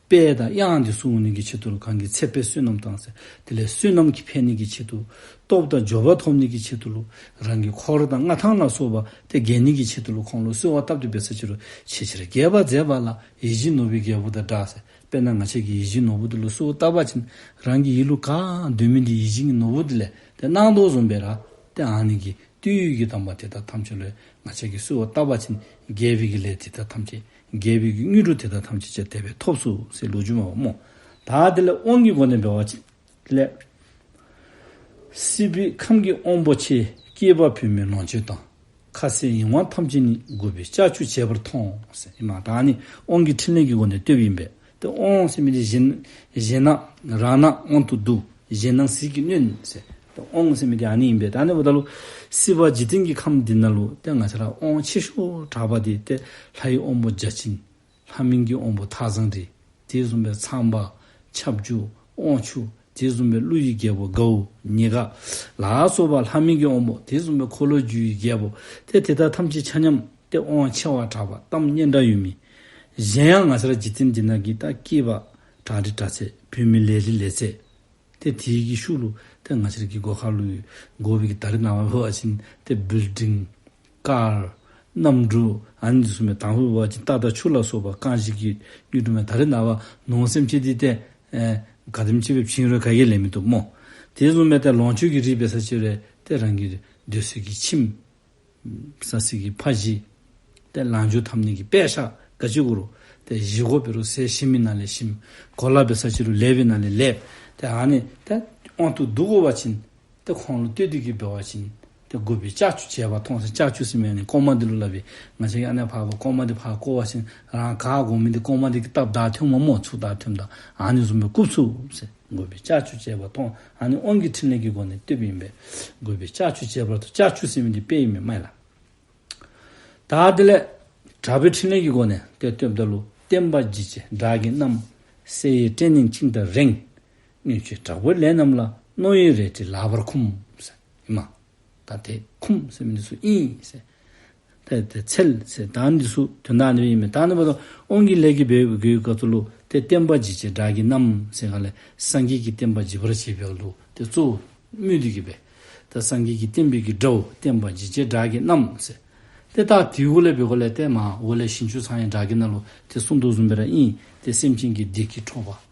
དཔལ་དང་གཡང་འདི་སྲུང་ནི་གི་ཆེད་དུ་ལུ་གང་གིས་ཚེ་དཔལ་བསོད་ནམས་དང་ཟེར་དེ་ལས་བསོད་ནམས་ཀྱིས་འཕེལ་ནི་གི་ཆེད་དུ་སྟོབས་དང་འབྱོར་པ་ཐོབ་ནི་གི་ཆེད་དུ་ལུ་རང་གི་འཁོར་དང་མངའ་ཐང་ལ་སོགས་པ་ཏེ་རྒྱས་ནི་གི་ཆེད་དུ་ལུ་ཁོང་ལུ་གསོལ་བ་བཏབ་སྟེ་འབད་ས་ཅི་རུང་ཆེས་ཆེར་རྒྱས་པར་མཛད་པ་ལ་ཡིད་བཞིན་ནོར་བུའི་རྒྱལ་པོ་དང་འདྲ་ཟེར། དཔེར་ན་ང་བཅས་ཀྱིས་ཡིད་བཞིན་ནོར་བུ་འདི་ལུ་གསོལ་བ་བཏབ་པ་ཅིན་རང་གི་ཡིད་ལུ་ག་འདོད་མི་འདི་ཡིད་བཞིན་གྱི་ནོར་བུ་འདི་ལས་ཏེ་གནང་དོ་བཟུམ་སྦེ་ར་ཏེ་ཨ་ནི་གི་བསྟོད་ཡུལ་གྱི་དམ་པ་དེ་དག་ཐམས་ཅད་ལུ་ང་བཅས་ཀྱིས་གསོལ་བ་བཏབ་པ་ཅིན་རྒྱས་པའི་གི་ལས་དེ་དག་ཐམས་ཅད་རྒྱས་པའི་གི་དངོས་གྲུབ་དེ་དག་ཐམས་ཅད་ཀྱང་དེ་སྦེ་ཐོབ་ཚུགས་ཟེར་ལོ་རྒྱུས་མས་པ་སྨོ། ད་དེ་ལས་དབང་གི་སྒོ་ནས་འབད་བ་ཅིན་དེ་ལས། སྲིད་པའི་ཁམས་ཀྱི་དབང་པོ་ཆེ། སྐྱེས་པ་བུད་མེད་ལོངས་སྤྱོད་དང་། ཁ་ཟས་ཡིད་དབང་ཐམས་ཅད་ནི། འགུགས་པའི་ལྕགས་ཀྱུས་བྱེད་པར་མཐོང་ཟེར་ཨིན་མས། ད་ཨ་ནི་དབང་གི་ཕྲིན་ལས་ཀྱི་སྒོ་ནས་བསྟོད་པ་ཨིན་པས། ཏེ་དབང་ཟེར་མི་འདི་གཞན་གཞན་སྣང་རང་སྣང་དབང་དུ་བསྡུ། གཞན་སྣང་ཟིལ་གྱིས་གནོན་ཟེར། ཏེ་དབང་ཟེར་མི་འདི་ཨ་ནི་ཨིན་པས། ད་ཨ་ནི་འབདཝ་ད་ལུ་སྲིད་པ་འཇིག་རྟེན་གྱི་ཁམས་འདི་ནང་ལུ་ཏེ་ང་བཅས་ར་དབང་ཆེ་ཤོས་དྲག་པ་འདི་ཏེ་ལྷ་ཡི་དབང་པོ་བརྒྱ་བྱིན། ལྷ་མིན་གྱི་དབང་པོ་ཐགས་བཟང་རིས། དེ་བཟུམ་སྦེ་ཚངས་པ་ཁྱབ་འཇུག་དབང་ཕྱུག། དེ་བཟུམ་སྦེ་ཀླུ་ཡི་རྒྱལ་པོ་གའུ་ཉི་ག་ལ་སོགས་པ་ལྷ་མིན་གྱི་དབང་པོ། དེ་བཟུམ་སྦེ་འཁོར་ལོས་སྒྱུར་བའི་རྒྱལ་པོ། ཏེ་དེ་དག་ཐམས་ཅད་ཆ་མཉམ་ཏེ་དབང་ཆེ་བ་དྲག་པ་གཏམ་སྙན་གྲགས་ཡོད་མི། གཞན་ཡང་ང་བཅས་ར་འཇིག་རྟེན་འདི་ནང་གི་ད་སྐྱེས་པ་དྲག་རིགས་དྲག་ཚད། བུད་མེད་ལེགས་རིགས་ལེགས་ཚད། ཏེ་དེའི་གི་ཤུལ་ལུ་ཏེ་ང་བཅས་ར་གི་སྒོ་ཁ་ལུ་དགོ་པའི་གི་ད་རེས་ནངས་པ་འབད་བ་ཅིན་ཏེ་བིལ་ཌིང་ཀར་གནམ་གྲུ་ཨ་ནི་འདི་ཚུ་མས། དང་ཕུ་འབད་བ་ཅིན་རྟ་དང་ཆུ་ལ་སོགས་པ་རྐང་བཞི་གི་དངོས་གྲུབ་མས། ད་རེས་ནངས་པ་ནོར་སེམས་ཅན་འདི་ཏེ་ཨེ་ག་དེམ་ཅིག་སྦེ་བྱིན་རུང་ག་གིས་ལེན་མི་བཏུབ་སྨོ། དེ་བཟུམ་སྦེ་ཏེ་ལོངས་སྤྱོད་ཀྱི་རིགས་འབད་ས་ཅི་རུང་ཏེ་རང་གི་སྡོད་ས་གི་ཁྱིམ་ཟ་ས་གི་ཕ་གཞིས། ཏེ་ལངས་རྒྱུ་འཐམ་ནི་གི་པད་ཤག་ག་ཅི་དགོ་རུང་ཏེ་གཞི་གོ་འབད་རུང་ཟས་ཞིམ་མི་ནང་ལས་ཞིམ། གོ་ལ་འབད་ས་ཅི་རུང་ལེགས་པའི་ནང་ལས་ལེགས། ཏེ་ཨ་ནི་ཏེ་ དབང་དུ་བསྡུ་དགོ་པ་ཅིན་ཏེ་ཁོང་ལུ་བསྟོད་དེ་གི་འབད་བ་ཅིན་ཏེ་དགོས་པའི་ལྕགས་ཀྱུ་བྱས་པ་མཐོང་ཟེར། ལྕགས་ཀྱུ་ཟེར་མི་ཨ་ནི་ལྐོག་མ་འདི་ལུ་སླབ་པས། ང་བཅས་ཀྱིས་ཨ་ནི་ཕར་ལྐོག་མ་འདི་ཕར་བཀོ་བ་ཅིན་རང་ག་དགོ་མི་འདི་ལྐོག་མ་འདི་གིས་བཏབ་ད་ཐོནམ་མས་སྨོ། ཚུར་ད་ཐོནམ་ད་ཨ་ནི་བཟུམ་སྦེ་བཀུག་ཚུགས་ཟེར། དགོས་པའི་ལྕགས་ཀྱུ་བྱས་པ་མཐོང་། ཨ་ནི་དབང་གི་ཕྲིན་ལས་ཀྱི་སྒོ་ནས་བསྟོདཔ་ཨིན་པས། དགོས་པའི་ལྕགས་ཀྱུ་བྱས་པ་མཐོང་། ལྕགས་ཀྱུ་ཟེར་མི་འདི་དཔེ་ཨིན་མས་སྨོ་ལགས། ད་དེ་ལས་དྲག་པོའི་ཕྲིན་ལས་ཀྱི་སྒོ་ནས་ཏེ་བསྟོདཔ་ད་ལུ། བསྟན་པ་འཇིགས་བྱེད་དགྲ་བགེགས་རྣམས། བསད་ཡི་བསྐྲད་ནི་བཅིངས་དང་རེངས། མངོན་སྤྱོད་དྲག་པོའི་ལས་རྣམས་ལ། རྣོ་ཡི་རལ་གྲི་ལག་པར་འཁུམས་ཟེར་ཨིན་མས། ད་ཏེ་འཁུམས་ཟེར་མི་འདི་ཚུ་ཨིན་ཟེར། ཏེ་ཏེ་འཚལ་ཟེར། ད་འདི་ཚུ་དོན་དག་ཨ་ནི་སྦེ་ཨིན་མས། ད་ཨ་ནི་འབདཝ་ད་དབང་གི་ལས་ཀྱི་འབད་བའི་སྐབས་སུ་ལུ་ཏེ་བསྟན་པ་འཇིགས་བྱེད་དགྲ་བགེགས་རྣམས་ཟེར་ག་ལས་སངས་རྒྱས་ཀྱི་བསྟན་པ་འཇིག་པར་བྱེད་པ་ལུ་ཏེ་གཙོ་བོ་སྨོས་ཏེ་གི་སྦེ། ད་སངས་རྒྱས་ཀྱི་བསྟན་པའི་གི་དགྲ་བོ་བསྟན་པ་འཇིགས་བྱེད་དགྲ་བགེགས་རྣམས་ཟེར། ཏེ་ད་དེ་འོག་ལས་འབད་དགོ་ལས་ཏེ་མར་འོག་ལས་ཞིང་བཅུ་ཚང་བའི་དགྲ་བགེགས་ནང་ལུ་ཏེ་གསུངས་དོ་བཟུམ་སྦེ་ར་ཨིན། ཏེ་སེམས་ཅན་གྱི་བདེ་སྐྱིད་འཕྲོག་པ།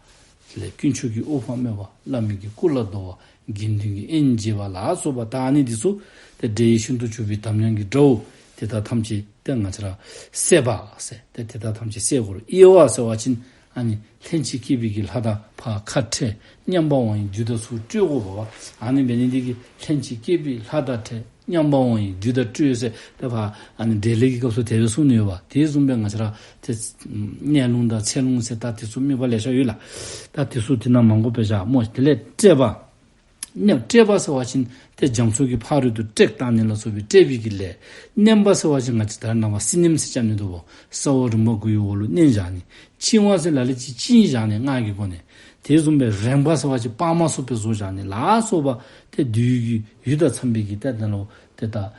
དེ་ལས་དཀོན་མཆོག་གི་དབུ་འཕང་སྨད་པ། བླ་མའི་གི་སྐུ་ལ་བསྡོ་བ། དགེ་འདུན་གྱི་དབྱེན་བྱེད་པ་ལ་སོགས་པ་ད་ཨ་ནི་འདི་ཚུ་ཏེ་འདྲེ་ཡི་ཤིན་ཏུ་གཅུགས་པའི་དམ་ཉམས་ཀྱི་དགྲ་བོ་དེ་དག་ཐམས་ཅད་ཏེ་ང་བཅས་ར་བསད་པ་ཟེར། ཏེ་དེ་དག་ཐམས་ཅད་བསད་དགོ་རུང་དབྱེ་བ་ཟེར་བ་ཅིན་ཨ་ནི་ལྷན་ཅིག་སྐྱེས་པའི་གི་ལྷ་དང་ཕར་ཁ་བྲལ་མཉམ་པ་དབང་ཡི་བདུད་དང་ཚུར་སྤྲོད་དགོ་པ། ཨ་ནི་འབད་ནི་འདི་གིས་ལྷན་ཅིག་སྐྱེས་པའི་ལྷ་དང་བྲལ་མཉམ་པ་དབང་ཡི་བདུད་དང་སྤྲོད་ཟེར་ཏེ་ཕར་ཨ་ནི་འགྲེལ་ལས་ཀྱི་སྐབས་སུ་དེ་སྦེ་གསུངས་ནུག་པ། དེ་བཟུམ་སྦེ་ང་བཅས་ར་ཏེ་གནས་ལུང་དང་ཚེ་ལུང་ཟེར་ད་དེ་ཚུ་དམིགས་པ་ལེ་ཤ་ཡོད་ལགས། ད་དེ་ཚུ་དེ་ནང་མ་དགོ་པས་བཞག་སྨོ། དེ་ལས་བསྐྲད་པ། གནོན་བསྐྲད་པ་ཟེར་བ་ཅིན་ཏེ་རྒྱ་མཚོ་གི་ཕ་རོལ་ཏུ་བསྐྲད་བཏང་ནི་ལ་སོགས་པའི་བསྐྲད་པའི་གི་ལས། གནོན་པ་ཟེར་བ་ཅིན་ང་བཅས་ད་རེས་ནངས་པ་བསིལ་གནོན་ཟེར་རྐྱབ་ནི་འདུག་པ། ས་འོག་རིམ་པ་དགུ་ཡི་འོག་ལུ་གནོན་བཞག་ནི། བཅིང་བ་ཟེར་ལ་ལུ་ཅིག་བཅིངས་བཞག་ནི་སྔགས་ཀྱི་སྒོ་ནས། དེ་བཟུམ་སྦེ་རེངས་པ་ཟེར་བ་ཅིན་སྤར་མ་ཚུགསཔ་སྦེ་བཟོ་བཞག་ནི་ལ་སོགས་པ་ཏེ་བདུད་ཀྱི་ཡུལ་དང་འཚམས་པའི་གི་ཏེ་ད་ལུ་ཏེ་ད་ཨེ་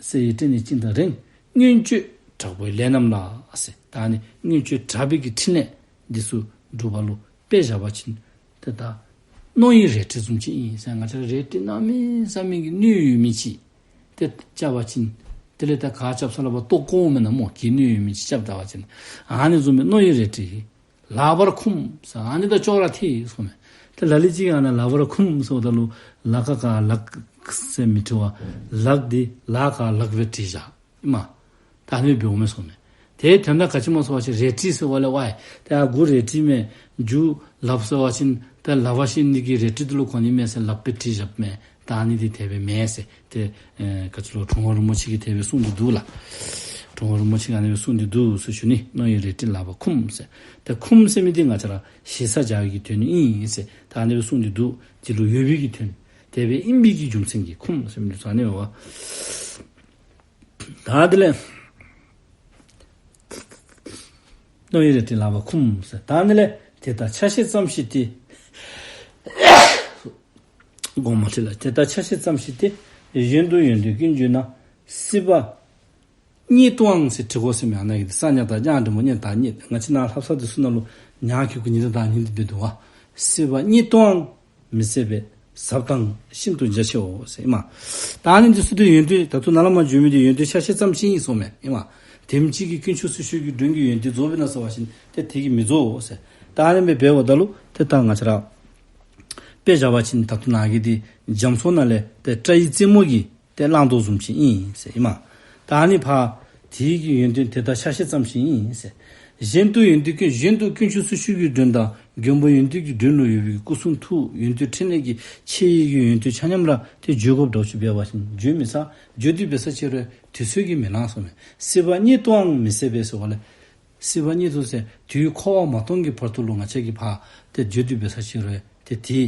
བསད་ཡི་བསྐྲད་ནི་བཅིངས་དང་རེངས། མངོན་སྤྱོད་དྲག་པོའི་ལས་རྣམས་ལ་ཟེར། ད་ཨ་ནི་མངོན་སྤྱོད་དྲག་པོའི་གི་ཕྲིན་ལས་འདི་ཚུ་སྒྲུབ་པ་ལུ་དཔེ་བཞག་པ་ཅིན་ཏེ་ད་རྣོ་ཡི་རལ་གྲི་བཟུམ་ཅིག་ཨིན་ཟེར། ང་བཅས་ར་རལ་གྲི་གནམ་མེད་ས་མེད་ཀྱི་རྣོ་ཡོད་མི་ཅིག་ཏེ་རྐྱབ་པ་ཅིན་དེ་ལས་ད་ག་རྐྱབ་ས་ལུ་ཕར་ལྟོ་བཀོཝ་མེན་ན་སྨོ། གྱི་རྣོ་ཡོད་མི་ཅིག་རྐྱབ་ད་པ་ཅིན་ཨ་ནི་བཟུམ་སྦེ་རྣོ་ཡི་རལ་གྲི་ལག་པར་འཁུམས་ཟེར། ཨ་ནི་དང་ཅོག་ར་འཐད་གསུངམ་མས། ཏེ་ལ་ལུ་ཅིག་གིས་ཨ་ནཱ་ལག་པར་འཁུམས་ཟེརཝ་ད་ལུ་ལ་ཀ་ག་ལག་ཟེར་མི་འབྲི་བར་ལག་འདི་ལ་ཀ་ལག་སྦེ་བྲིས་བཞག་ཨིན་མས། ད་ཨ་ནི་འབདཝ་མས་གསུངམ་མས། ཏེ་དོན་དག་ག་ཅི་སྨོ་ཟེར་བ་ཅིན་རལ་གྲི་ཟེར་བ་ལས་ཝའི་ཏེ་ཨ་གུ་རལ་གྲི་མས། རྒྱུ་ལགཔ་ཟེར་བ་ཅིན་ཏེ་ལགཔ་བཤེད་ནི་གི་རལ་གྲི་འདི་ལུ་གོ་ནི་མས་ཟེར་ལགཔ་སྦེ་བྲིས་བཞགཔ་མས། ད་ཨ་ནི་འདི་དེ་སྦེ་མེན་ཟེར། ཏེ་ཨེ་ག་ཅི་ལོ་དྲུང་པ་རིན་པོ་ཆེ་གིས་དེ་སྦེ་གསུངས་ཏེ་འདུག་ལགས། དྲུང་པ་རིན་པོ་ཆེ་གིས་ཨ་ནི་སྦེ་གསུངས་ཏེ་འདུག་ཟེར་ཞུ་ནི། རྣོ་ཡི་རལ་གྲི་ལག་པར་འཁུམས་ཟེར། ཏེ་འཁུམས་ཟེར་མི་འདི་ང་བཅས་ར་ཞེ་ས་བྱ་བའི་གི་དོན་ཨིན་ཟེར། ད་ཨ་ནི་སྦེ་གསུངས་ཏེ་འདུག། འདི་ལུ་ཡོད་པའི་གི་དོན་དེ་སྦེ་ཨིན་པའི་གི་རྒྱུ་མཚན་གྱིས་འཁུམས་ཟེར་མི་འདི་ཚུ་ཨ་ནི་སྦེ་པ། ད་དེ་ལས་རྣོ་ཡི་རལ་གྲི་ལག་པར་འཁུམས་ཟེར། ད་དེ་ལས་དེ་ལྟར་ཆ་ཤས་ཙམ་ཞིག་སྟེ། དགོངསམ་མ་ཁྲེལ་ལགས། དེ་ལྟར་ཆ་ཤས་ཙམ་ཞིག་སྟེ། གཞན་དུ་ཡོན་ཏན་ཀུན་བརྗོད་ན། སྲིད་པ་སྙེད་དུའང་ཟེར་བྲི་དགོ་ཟེར་མས། ཨ་ནཱ་གི་ས་ཉ་བཏགས་སྙ་འགྲེང་བུ་སྙེད་དང་སྙེད། ང་བཅས་ནཱ་ལྷ་བསངས་འདི་ཚུ་ནང་ལུ་ཉ་གི་གུ་ཉི་ད་དང་ཉི་འདི་སྦེ་འདུག་པ། སྲིད་པ་སྙེད་དུའང་མི་ཟད་པའི། ཟབ་དང་ཤིན་ཏུ་རྒྱ་ཆེའོ་ཟེར་ཨིན་མས། ད་ཨ་ནི་འདི་ཚུ་ཏེ་ཡོན་ཏན་ད་ལྟོ་ནཱ་ལས་མར་བརྗོད་མི་འདི་ཡོན་ཏན་ཆ་ཤས་ཙམ་ཅིག་ཨིན་གསུངམ་མས་ཨིན་མས། དེམ་ཅིག་གིས་དཀོན་མཆོག་སྲི་ཞུའི་གི་མགྲོན་གྱི་ཡོན་ཏན་རྫོགས་པས་ན་ཟེར་བ་ཅིན་ཏེ་དེ་གིས་མི་རྫོགས་ཟེར། ད་ཨ་ནི་སྦེ་འབདཝ་ད་ལུ་ཏེ་ད་ང་བཅས་ར་དཔེ་བཞག་པ་ཅིན་ད་ལྟོ་ནཱ་གི་འདི་རྒྱ་མཚོ་ནང་ལས་ཏེ་སྐྲ་ཡི་རྩེ་མོ་གིས་ཏེ་བླངས་དོ་བཟུམ་ཅིག་ཨིན་ཟེར་ཨིན་མས། ད་ཨ་ནི་ཕར་དེ་གི་ཡོན་ཏན་དེ་ལྟར་ཆ་ཤས་ཙམ་ཞིག་ཨིན་ཟེར། གཞན་དུ་ཡོན་ཏན་ཀུན་གཞན་དུ་དཀོན་མཆོག་སྲི་ཞུའི་གི་མགྲོན་དང་མགོན་པོ་ཡོན་ཏན་གྱི་མགྲོན་ལུ་ཡོད་པའི་སྐུ་གསུང་ཐུགས་ཡོན་ཏན་ཕྲིན་ལས་ཀྱི་ཆེ་བའི་གི་ཡོན་ཏན་ཆ་མཉམ་ར་ཏེ་བརྗོད་དགོཔ་འདྲཝ་ཅིག་འབད་བ་ཅིན་བརྗོད་མི་ཚར། བརྗོད་དེ་འབད་ས་ཅིག་རུང་དུས་ཚོད་ཀྱིས་མི་ལང་གསུངམ་མས། སྲིད་པ་སྙེད་དུའང་མི་ཟད་པའི་ཟེར་བ་ལས་སྲིད་པ་སྙེད་དུ་ཟེར་དུས་འཁོར་བ་མ་སྟོངས་ཀྱི་བར་དུ་ལུ་ང་བཅས་ཀྱིས་ཕར་ཏེ་བརྗོད་དེ་འབད་ས་ཅིག་རུང་ཏེ་དེ་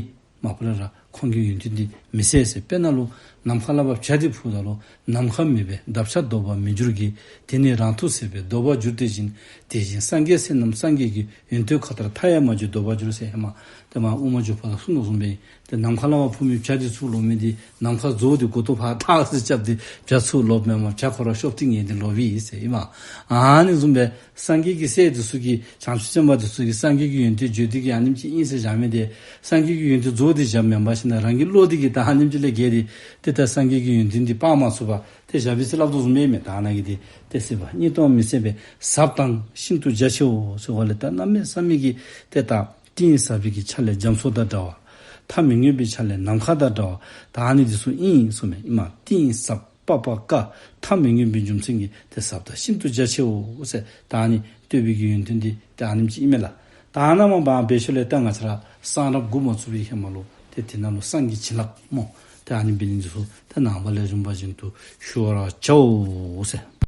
མ་པ་ལས་ར་ཁོང་གི་ཡོན་ཏན་འདི་མི་ཟད་ཟེར། དཔེར་ན་ལུ་ནམ་མཁའ་ལ་ཕར་བྱ་འདི་ཕུ་ད་ལུ་ནམ་མཁའ་མེད་པས་འདབ་ཆགས་ལྡོག་པར་མི་འགྱུར་གྱི། དེ་ནི་རང་མཐུ་ཟད་པས་ལྡོག་པར་འགྱུར་དེ་བཞིན། དེ་བཞིན་སངས་རྒྱས་སྲས་རྣམས་སངས་རྒྱས་ཀྱི། ཡོན་ཏན་མཁའ་ལྟར་མཐའ་ཡས་མ་བརྗོད་ལྡོག་པར་འགྱུར་ཟེར་ཧེ་མ་ཏེ་མར་དབུ་མ་འཇུག་པ་ལུ་གསུངས་དོ་བཟུམ་སྦེ་ཏེ་ནམ་མཁའ་ལ་ཕར་འཕུར་མི་བྱ་འདི་ཚུར་ལོག་མི་འདི་ནམ་མཁའ་རྫོགས་ཏེ་མགུ་ཏོ་ཕར་ཐག་ཟེར་རྐྱབ་སྟེ་བྱ་ཚུར་ལོགཔ་མེན་པར་བྱ་ཁོ་ར་ཤོབ་ཏི་ངེ་སྟེ་ལོག་པའི་ཨིན་ཟེར་ཨིན་མས། ཨ་ནི་བཟུམ་སྦེ་སངས་རྒྱས་ཀྱི་སྲས་འདི་ཚུ་གིས་བྱང་ཆུབ་སེམས་དཔའ་འདི་ཚུ་གིས་སངས་རྒྱས་ཀྱི་ཡོན་ཏན་བརྗོད་དེ་གིས་ཨ་ནེམ་ཅིག་ཨིན་ཟེར་བཞག་མི་འདི་སངས་རྒྱས་ཀྱི་ཡོན་ཏན་རྫོགས་ཏེ་བཞགཔ་མེན་པར་ཞིན་ན་རང་གི་བློ་འདི་གིས་ད་ཨ་ནེམ་ཅིག་ལས་བརྒལ་ཏེ་ཏེ་ད་སངས་རྒྱས་ཀྱི་ཡོན་ཏན་འདི་སྤར་མ་ཚུགས་པར་ཏེ་བཞག་པའི་ཚུལ་སླབ་དོ་བཟུམ་སྦེ་མས། ད་ནཱ་གི་འདི་ཏེ་སྲིད་པ་སྙེད་དུའང་མི་ཟད་པའི་ཟབ་དང་ཤིན་ཏུ་རྒྱ་ཆེའོ་ཟེར་བ་ལས་ད་གནམ་མེད་ས་མེད་ཀྱི་ཏེ་ད་གཏིང་ཟབ་པའི་གི་ཆ་ལས་རྒྱ་མཚོ་དང་འདྲ་བ། མཐའ་མི་མངོན་པའི་ཆ་ལས་ནམ་མཁའ་དང་འདྲ་བ། ད་ཨ་ནི་འདི་ཚུ་ཨིན་གསུངམ་མས། ཨིན་མས། གཏིང་ཟབ་པ་པ་ཀ་མཐའ་མི་མངོན་པའི་རྒྱུ་མཚན་གྱིས་ཏེ་ཟབ་དང་ཤིན་ཏུ་རྒྱ་ཆེའོ་ཟེར། ད་ཨ་ནི་བསྟོད་པའི་གི་ཡོན་ཏན་འདི་ད་ཨ་ནེམ་ཅིག་ཨིན་མས་ལགས། ད་ཨ་ནཱ་མར་འབད་ཞིནམ་ལས་ད་ང་བཅས་ར་གསང་རབ་འགོ་མ་བཙུགས་པའི་ཧེ་མ་ལུ་ཏེ་ དེ་ནང་ལུ་སངས་རྒྱས་བྱིན་རླབས་སྨོ། ཏེ་ཨ་ནི་འབད་ནི་འདི་ཚུ་ཏེ་ནངས་པ་ལས་རིམ་པ་བཞིན་དུ་ཞུ་བར་བྱའོ་ཟེར།